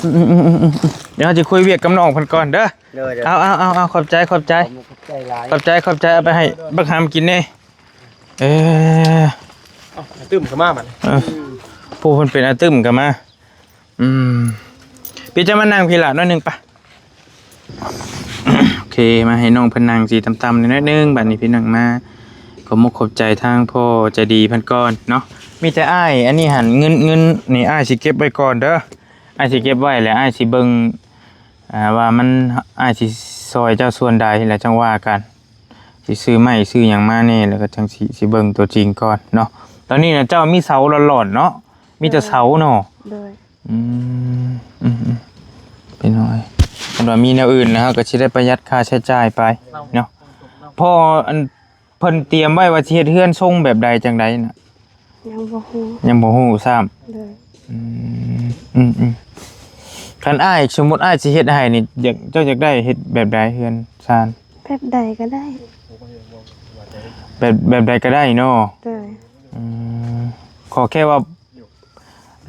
ອືມໆໆໆໆ ດຽວເຮົາຈະຄຸຍວຽກກັບນ້ອງເພິ່ນກ່ອນເດີ. ໂດຍໆ ເອົາໆໆໆ ຂອບໃຈ ຂອບໃຈ ຂອບໃຈຫຼາຍ ຂອບໃຈ ຂອບໃຈ. ເອົາໄປໃຫ້ບັກຫຳກິນແດ່. ເອີ ເອົາ ຕື່ມເຂົ້າມາບັດນີ້. ເອີ ຜູ້ເພິ່ນເປັນອາຕຶມກໍມາ. ອືມ ປີເຈົ້າມານັ່ງພີ້ລະໜ້ອຍໜຶ່ງປະ. ໂອເຄ ມາໃຫ້ນ້ອງເພິ່ນນັ່ງຊິຕ່ຳໆໜ້ອຍໜຶ່ງ. ບັດນີ້ພີ່ນ້ອງມາ ຂອບມຸກຂອບໃຈທາງພໍ່ໃຈດີເພິ່ນກ່ອນເນາະ. ມີແຕ່ອ້າຍ ອັນນີ້ຫັ້ນ ເງິນ ເງິນນີ້ອ້າຍຊິເກັບໄວ້ກ່ອນເດີ. ອ້າຍຊິເກັບໄວ້ ແລ້ວອ້າຍຊິເບິ່ງ ອ່າ ວ່າມັນ ອ້າຍຊິຊ່ອຍເຈົ້າສ່ວນໃດ ແລ້ວຈັ່ງວ່າກັນ. ຊິຊື້ໄມ້ຊື້ຫຍັງມາແດ່ ແລ້ວກໍຈັ່ງຊິ ຊິເບິ່ງຕົວຈິງກ່ອນເນາະ. ຕອນນີ້ນະເຈົ້າມີເສົາຫຼອນໆເນາະ ມີແຕ່ເສົາເນາະ. ໂດຍ. ອືມ ອືມໆ ເປັນຫຍັງ ຄັນວ່າມີແນວອື່ນນະ ເຮົາກໍຊິໄດ້ປະຢັດຄ່າໃຊ້ຈ່າຍໄປເນາະ. ພໍ່ ອັນ ເພິ່ນຕຽມໄວ້ວ່າຊິເຮັດເຮືອນຊົງແບບໃດຈັ່ງໃດນະ? ຍັງບໍ່ຮູ້ ຍັງບໍ່ຮູ້ຊ້ຳ. ໂດຍ. ອືມ ອືມໆ ຄັນອ້າຍ ສົມມຸດອ້າຍຊິເຮັດໃຫ້ນີ້ ຢາກ ເຈົ້າຢາກໄດ້ເຮັດແບບໃດເຮືອນຊານ? ແບບໃດກໍໄດ້. ແບບ ແບບໃດກໍໄດ້ເນາະ. ໂດຍ. ອືມ ຂໍແຄ່ວ່າ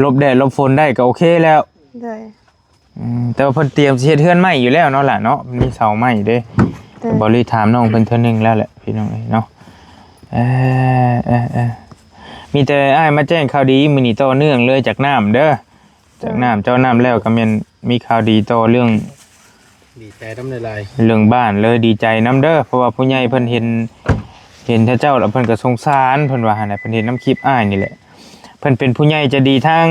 ຫຼົບແດດຫຼົບຝົນໄດ້ກໍໂອເຄແລ້ວ. ໂດຍ. ອືມ ແຕ່ວ່າເພິ່ນຕຽມຊິເຮັດເຮືອນໄມ້ຢູ່ແລ້ວເນາະຫຼະເນາະ ມັນມີເສົາໄມ້ເດ້. ໂດຍ. ເຮົາໄດ້ຖາມນ້ອງເພິ່ນເທື່ອໜຶ່ງແລ້ວແຫຼະພີ່ນ້ອງເອີຍເນາະ. ເອີ ເອີ ເອີ ມີແຕ່ອ້າຍມາແຈ້ງຂ່າວດີມື້ນີ້ຕໍ່ເນື່ອງເລີຍ ຈາກນ້ຳເດີ. ໂດຍ. ຈາກນ້ຳ ເຈົ້ານ້ຳແລ້ວກໍແມ່ນມີຂ່າວດີຕໍ່ເລື່ອງ ດີໃຈນຳຫຼາຍໆ ເລື່ອງບ້ານເລີຍ. ດີໃຈນຳເດີ ເພາະວ່າຜູ້ໃຫຍ່ເພິ່ນເຫັນ ເຫັນເຈົ້າແລ້ວເພິ່ນກໍສົງສານ ເພິ່ນວ່າຫັ້ນນະ. ເພິ່ນເຫັນນຳຄລິບອ້າຍນີ້ແຫຼະ. ເພິ່ນເປັນຜູ້ໃຫຍ່ໃຈດີທາງ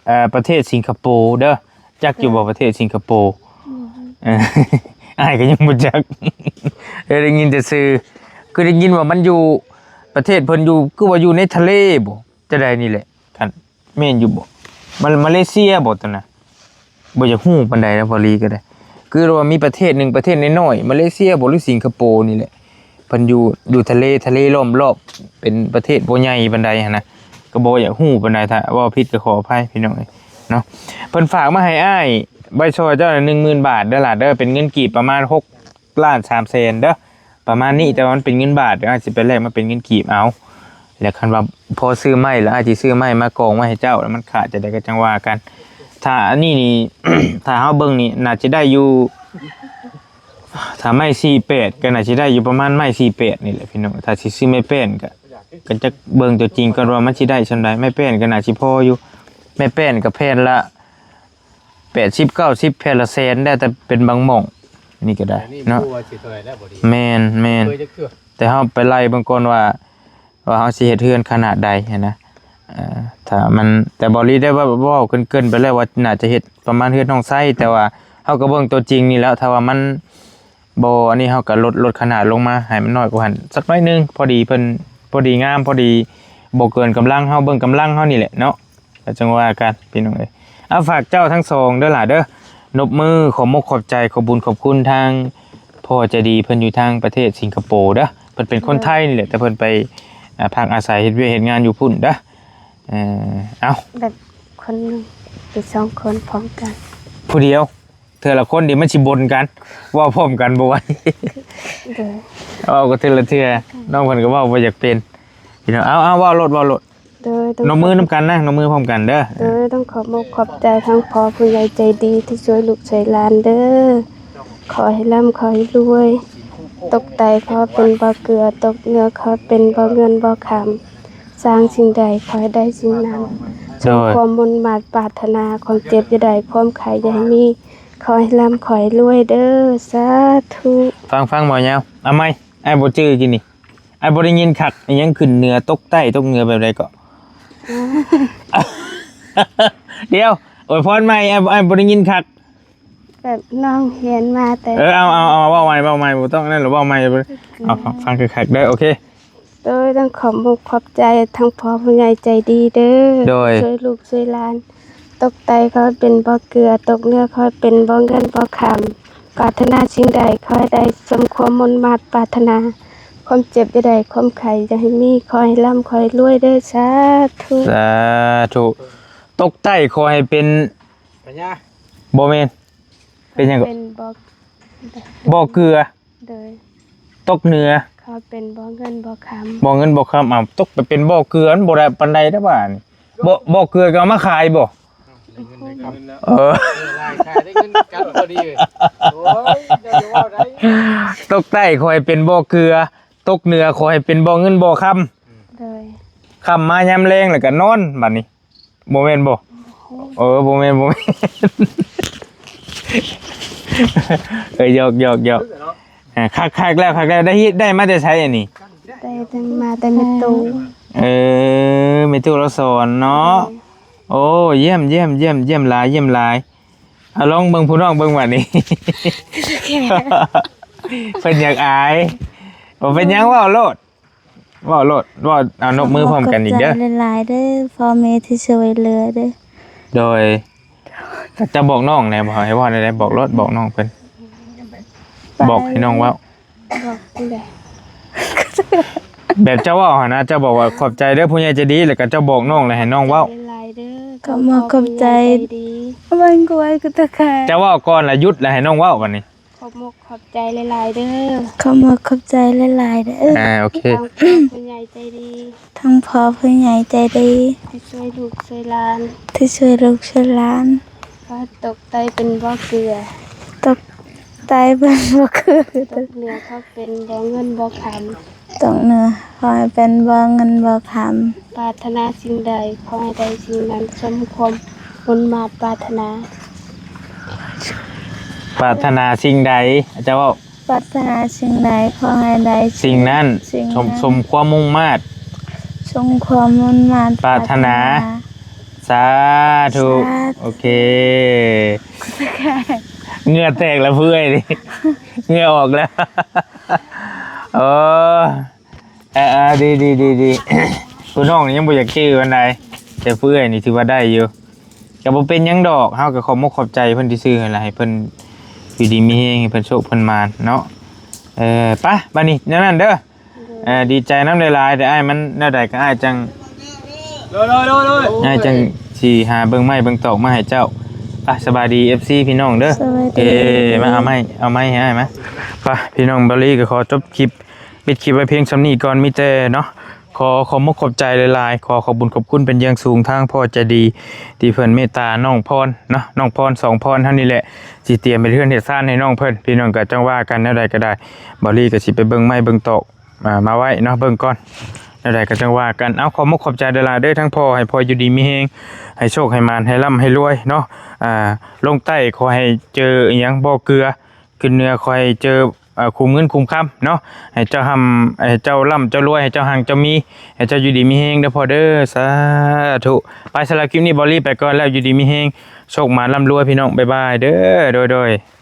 ເອີ ປະເທດສິງກະໂປເດີ. ຈັກຢູ່ບໍ່ ປະເທດສິງກະໂປ? ບໍ່. ເອີ ອ້າຍກໍຍັງບໍ່ຈັກ ເອີ ໄດ້ຍິນແຕ່ຊື່. ຄືໄດ້ຍິນວ່າມັນຢູ່ ປະເທດເພິ່ນຢູ່ ຄືວ່າຢູ່ໃນທະເລບໍ ຈັ່ງໃດນີ້ແຫຼະ. ຄັນແມ່ນຢູ່ບໍ? ມາ ມາເລເຊຍບໍຕົວນັ້ນ? ບໍ່ຢາກຮູ້ປານໃດນະ ພໍລີກໍໄດ້. ຄືວ່າມີປະເທດໜຶ່ງ ປະເທດນ້ອຍໆ ມາເລເຊຍບໍ ຫຼື ສິງກະໂປນີ້ແຫຼະ. ເພິ່ນຢູ່ ຢູ່ທະເລ ທະເລລ້ອມລອບ ເປັນປະເທດບໍ່ໃຫຍ່ປານໃດຫັ້ນນະ. ກໍບໍ່ຢາກຮູ້ປານໃດ ຖ້າເວົ້າຜິດກໍຂໍອະໄພພີ່ນ້ອງເອີຍເນາະ. ເພິ່ນຝາກມາໃຫ້ອ້າຍໄວ້ຊ່ອຍເຈົ້າໜຶ່ງໝື່ນບາດເດີຫຼາດເດີ. ເປັນເງິນກີບປະມານຫົກລ້ານສາມແສນເດີ ປະມານນີ້. ແຕ່ວ່າມັນເປັນເງິນບາດ ດຽວອ້າຍຊິໄປແລກມາເປັນເງິນກີບເອົາ. ແລ້ວຄັນວ່າພໍຊື້ໄມ້ ແລ້ວອ້າຍຊິຊື້ໄມ້ມາກອງໄວ້ໃຫ້ເຈົ້າ ແລ້ວມັນຂາດຈັ່ງໃດກໍຈັ່ງວ່າກັນ. ຖ້າອັນນີ້ນີ້ ຖ້າເຮົາເບິ່ງນີ້ ໜ້າຈະໄດ້ຢູ່ ຖ້າໄມ້ສີ່ແປດ ກໍໜ້າຊິໄດ້ຢູ່ປະມານໄມ້ສີ່ແປດນີ້ແຫຼະພີ່ນ້ອງ. ຖ້າຊິຊື້ໄມ້ແປ້ນກໍ ກໍຈັກເບິ່ງຕົວຈິງກ່ອນວ່າມັນຊິໄດ້ສ່ຳໃດ. ໄມ້ແປ້ນກໍໜ້າຊິພໍຢູ່. ໄມ້ແປ້ນກໍແຜ່ນລະແປດສິບ ເກົ້າສິບ ແຜ່ນລະແສນ ໄດ້ແຕ່ເປັນບາງໝ່ອງ. ນີ້ກໍໄດ້ເນາະ. ແມ່ນໆ ແຕ່ເຮົາໄປໄລ່ເບິ່ງກ່ອນວ່າ ວ່າເຮົາຊິເຮັດເຮືອນຂະໜາດໃດຫັ້ນນະ. ເອີ ຖ້າມັນ ແຕ່ເບົາຫຼີໄດ້ເວົ້າ ເວົ້າເກີ່ນໆໄປແລ້ວວ່າໜ້າຈະເຮັດປະມານເຮືອນຫ້ອງໄຊ ແຕ່ວ່າເຮົາກໍເບິ່ງຕົວຈິງນີ້ແຫຼະ. ຖ້າວ່າມັນບໍ່ອັນນີ້ ເຮົາກໍລົດ ລົດຂະໜາດລົງມາໃຫ້ມັນນ້ອຍກວ່າຫັ້ນສັກໜ້ອຍໜຶ່ງ ພໍດີເພິ່ນ ພໍດີງາມ ພໍດີ ບໍ່ເກີນກຳລັງເຮົາ ເບິ່ງກຳລັງເຮົານີ້ແຫຼະເນາະ. ແລ້ວຈັ່ງວ່າກັນພີ່ນ້ອງເອີຍ. ເອົາ ຝາກເຈົ້າທັງສອງເດີຫຼ້າເດີ. ນົບມື ຂອບມຸກຂອບໃຈ ຂອບບຸນຂອບຄຸນທາງພໍ່ໃຈດີເພິ່ນຢູ່ທາງປະເທດສິງກະໂປເດີ. ເພິ່ນເປັນຄົນໄທນີ້ແຫຼະ ແຕ່ເພິ່ນໄປ ອ່າ ພັກອາໄສເຮັດວຽກເຮັດງານຢູ່ພຸ້ນເດີ. ເອີ ເອົາ ແບບຄົນໜຶ່ງ ຫຼື ສອງຄົນພ້ອມກັນ ຜູ້ດຽວ ເທື່ອລະຄົນ ດຽວມັນຊິບົນກັນ ເວົ້າພ້ອມກັນບໍ່ໄຫວ. ໂດຍ. ເວົ້າກໍເທື່ອລະເທື່ອ ນ້ອງເພິ່ນກໍເວົ້າບໍ່ຢາກເປັນ ພີ່ນ້ອງ. ເອົາ ເອົາ ເວົ້າໂລດ ເວົ້າໂລດ. ໂດຍ ຕ້ອງ ນົບມືນຳກັນນະ ນົບມືພ້ອມກັນເດີ. ໂດຍ ຕ້ອງຂອບມຸກຂອບໃຈທາງພໍ່ຜູ້ໃຫຍ່ໃຈດີທີ່ຊ່ວຍລູກຊ່ວຍຫຼານເດີ. ຂໍໃຫ້ລ່ຳ ຂໍໃຫ້ລວຍ ຕົກໃຕ້ຂໍເປັນບໍ່ເກືອ ຕົກເໜືອຂໍເປັນບໍ່ເງິນບໍ່ຄຳ ສ້າງສິ່ງໃດຂໍໃຫ້ໄດ້ສິ່ງນັ້ນ ໂດຍ ສົມຄວາມມຸ່ງມາດປາດຖະໜາ ຄວາມເຈັບຢ່າໄດ້ ຄວາມໄຂ້ຢ່າໃຫ້ມີ ຂໍໃຫ້ລ່ຳ ຂໍໃຫ້ລວຍເດີ ສາທຸ. ຟັງ ຟັງ ເວົ້າຍາວ ເອົາໃໝ່ ອ້າຍບໍ່ຈື່ກິນນີ້ ອ້າຍບໍ່ໄດ້ຍິນຄັກ ອີຫຍັງຂຶ້ນເໜືອຕົກໃຕ້ຕົກເໜືອແບບໃດເກາະ? ດຽວ ອວຍພອນໃໝ່ ອ້າຍ ອ້າຍບໍ່ໄດ້ຍິນຄັກ. ແບບນ້ອງຮຽນມາແຕ່ ເອີ ເອົາ ເອົາ ເອົາ ເວົ້າໃໝ່ ເວົ້າໃໝ່ ບໍ່ຕ້ອງນັ້ນ ເວົ້າໃໝ່ ເອົາ ຟັງ ຟັງຄັກໆເດີ ໂອເຄ. ໂດຍ ຕ້ອງຂອບມຸກຂອບໃຈທາງພໍ່ຜູ້ໃຫຍ່ໃຈດີເດີ ໂດຍ ຊ່ວຍລູກຊ່ວຍຫຼານ ຕົກໃຕ້ຂໍເປັນບໍ່ເກືອ ຕົກເໜືອຂໍເປັນບໍ່ເງິນບໍ່ຄຳ ປາດຖະໜາສິ່ງໃດຂໍໃຫ້ໄດ້ສົມຄວາມມຸ່ງມາດປາດຖະໜາ ຄວາມເຈັບຢ່າໄດ້ ຄວາມໄຂ້ຢ່າໃຫ້ມີ ຂໍໃຫ້ລ່ຳ ຂໍໃຫ້ລວຍເດີ ສາທຸ ສາທຸ. ຕົກໃຕ້ຂໍໃຫ້ເປັນ ພະຍາ ບໍ່ແມ່ນ ເປັນຫຍັງເກາະ? ເປັນບໍ່ ບໍ່ເກືອ ໂດຍ ຕົກເໜືອ ຂໍເປັນບໍ່ເງິນບໍ່ຄຳ ບໍ່ເງິນບໍ່ຄຳ ເອົາ ຕົກໄປເປັນບໍ່ເກືອ ມັນບໍ່ໄດ້ປານໃດເດ້ບາດນີ້ ບໍ່ ບໍ່ເກືອກໍເອົາມາຂາຍບໍ່? ເອີ ຂາຍໄດ້ເງິນກັນພໍດີ ໂອ້ຍ ຢ່າເວົ້າໄດ໋. ຕົກໃຕ້ຂໍໃຫ້ເປັນບໍ່ເກືອ ຕົກເໜືອຂໍໃຫ້ເປັນບໍ່ເງິນບໍ່ຄຳ ໂດຍ ຄ່ຳມາຍາມແລງແລ້ວກໍນອນບາດນີ້. ບໍ່ແມ່ນບໍ່? ເອີ ບໍ່ແມ່ນ ບໍ່ແມ່ນ ເອີ ຢອກໆໆ ອ່າ ຄັກໆແລ້ວ ຄັກແລ້ວ ໄດ້ ໄດ້ມາແຕ່ໃສອັນນີ້? ໄດ້ມາແຕ່ແມ່ຕູ້. ເອີ ແມ່ຕູ້ລາວສອນເນາະ. ໂອ້ ຢ້ຽມ ຢ້ຽມ ຢ້ຽມ ຢ້ຽມຫຼາຍ ຢ້ຽມຫຼາຍ. ເອົາ ລອງເບິ່ງຜູ້ນ້ອງເບິ່ງບາດນີ້ ເພິ່ນຢາກອາຍ. ບໍ່ເປັນຫຍັງ ເວົ້າໂລດ ເວົ້າໂລດ ເວົ້າ ເອົາ ນົບມືພ້ອມກັນອີກເດີ. ຂອບໃຈຫຼາຍໆເດີ ພໍ່ແມ່ທີ່ຊ່ວຍເຫຼືອເດີ. ໂດຍ ເຈົ້າບອກນ້ອງແດ່ບໍ່ ໃຫ້ເວົ້າແນວໃດ? ບອກໂລດ ບອກນ້ອງເພິ່ນ ບອກໃຫ້ນ້ອງເວົ້າ. ບອກຜູ້ໃດ? ແບບເຈົ້າເວົ້າຫັ້ນນະ ເຈົ້າບອກວ່າ ຂອບໃຈເດີຜູ້ໃຫຍ່ໃຈດີ ແລ້ວກໍເຈົ້າບອກນ້ອງ ແລ້ວໃຫ້ນ້ອງເວົ້າ. ຂອບໃຈຫຼາຍໆເດີ ຂອບໃຈ ຂອບໃຈ. ເບິ່ງກວຍກໍຕະແຄ ເຈົ້າເວົ້າກ່ອນ ແລ້ວຢຸດ ແລ້ວໃຫ້ນ້ອງເວົ້າບາດນີ້. ຂອບມຸກຂອບໃຈຫຼາຍໆເດີ ຂອບມຸກຂອບໃຈຫຼາຍໆເດີ. ອ່າ ໂອເຄ ທັງພໍ່ຜູ້ໃຫຍ່ໃຈດີ ທັງພໍ່ຜູ້ໃຫຍ່ໃຈດີ ທີ່ຊ່ວຍລູກຊ່ວຍຫຼານ ທີ່ຊ່ວຍລູກຊ່ວຍຫຼານ. ເຂົາຕົກໃຕ້ເປັນບໍ່ເກືອ ຕົກໃຕ້ເປັນບໍ່ເກືອ ຕົກເໜືອເຂົາເປັນບໍ່ເງິນບໍ່ຄຳ ຕົກເໜືອຂໍໃຫ້ເປັນບໍ່ເງິນບໍ່ຄຳ. ປາດຖະໜາສິ່ງໃດ ຂໍໃຫ້ໄດ້ສິ່ງນັ້ນ ສົມຄວາມມຸ່ງມາດປາດຖະໜາ. ປາດຖະໜາສິ່ງໃດ ເຈົ້າເວົ້າ. ປາດຖະໜາສິ່ງໃດ ຂໍໃຫ້ໄດ້ສິ່ງນັ້ນ ສິ່ງນັ້ນ ສົມ ສົມຄວາມມຸ່ງມາດ ສົມຄວາມມຸ່ງມາດປາດຖະໜາ. ປາດຖະໜາ ສາທຸ ສາທຸ ໂອເຄ. ເຫື່ອແຕກແລ້ວເພື່ອຍນີ້ ເຫື່ອອອກແລ້ວ. ເອີ ເອີໆ ດີໆໆໆ ຜູ້ນ້ອງນີ້ຍັງບໍ່ຢາກຈື່ປານໃດ ແຕ່ຜູ້ເອື້ອຍນີ້ຖືວ່າໄດ້ຢູ່. ກໍບໍ່ເປັນຫຍັງດອກ ເຮົາກໍຂອບມົກຂອບໃຈເພິ່ນຊື່ໆ ຫັ້ນລະ ໃຫ້ເພິ່ນຢູ່ດີມີແຮງ ໃຫ້ເພິ່ນໂຊກເພິ່ນໝານເນາະ. ເອີ ໄປ ບາດນີ້ແນວນັ້ນເດີ. ເອີ ດີໃຈນຳຫຼາຍໆ ແຕ່ອ້າຍມັນແນວໃດກໍອ້າຍຈັ່ງ ໂດຍໆໆໆ ອ້າຍຈັ່ງຊິຫາເບິ່ງໄມ້ເບິ່ງຕອກມາໃຫ້ເຈົ້າ. ໄປ ສະບາຍດີ ເອັຟຊີ ພີ່ນ້ອງເດີ. ສະບາຍດີ ເອີ ມາເອົາໄມ້ ເອົາໄມ້ໃຫ້ອ້າຍມາ. ໄປ ພີ່ນ້ອງ ບາລີກໍຂໍຈົບຄລິບ ປິດຄລິບໄວ້ພຽງສ່ຳນີ້ກ່ອນ. ມີແຕ່ເນາະ ຂໍຂອບມົກຂອບໃຈຫຼາຍໆ ຂໍຂອບບຸນຂອບຄຸນເປັນຢ່າງສູງທາງພໍ່ໃຈດີ ທີ່ເພິ່ນເມດຕານ້ອງພອນເນາະ ນ້ອງພອນສອງພອນເຮົານີ້ແຫຼະ ຊິຕຽມເຮັດເຮືອນເຮັດຊານໃຫ້ນ້ອງເພິ່ນ. ພີ່ນ້ອງກໍຈັ່ງວ່າກັນ ແນວໃດກໍໄດ້ ບາລີກໍຊິໄປເບິ່ງໄມ້ເບິ່ງຕອກ ອ່າ ມາໄວ້ເນາະ ເບິ່ງກ່ອນ ແນວໃດກໍຈັ່ງວ່າກັນ. ເອົາ ຂໍມົກຂອບໃຈຫຼາຍໆເດີ ທັງພໍ່ ໃຫ້ພໍ່ຢູ່ດີມີແຮງ ໃຫ້ໂຊກໃຫ້ໝານ ໃຫ້ລ່ຳໃຫ້ລວຍເນາະ. ອ່າ ລົງໃຕ້ຂໍໃຫ້ເຈີອີ່ຫຍັງບໍ່ເກືອ ຂຶ້ນເໜືອຂໍໃຫ້ເຈີ ເອີ ຄຸ້ມເງິນຄຸ້ມຄຳເນາະ ໃຫ້ເຈົ້າຮ່ຳ ໃຫ້ເຈົ້າລ່ຳເຈົ້າລວຍ ໃຫ້ເຈົ້າຮັ່ງເຈົ້າມີ ໃຫ້ເຈົ້າຢູ່ດີມີແຮງເດີພໍ່ເດີ ສາທຸ. ໄປ ສຳລັບຄລິບນີ້ ບາລີໄປກ່ອນແລ້ວ ຢູ່ດີມີແຮງ ໂຊກໝານລ່ຳລວຍ ພີ່ນ້ອງ ບາຍບາຍເດີ ໂດຍໆ.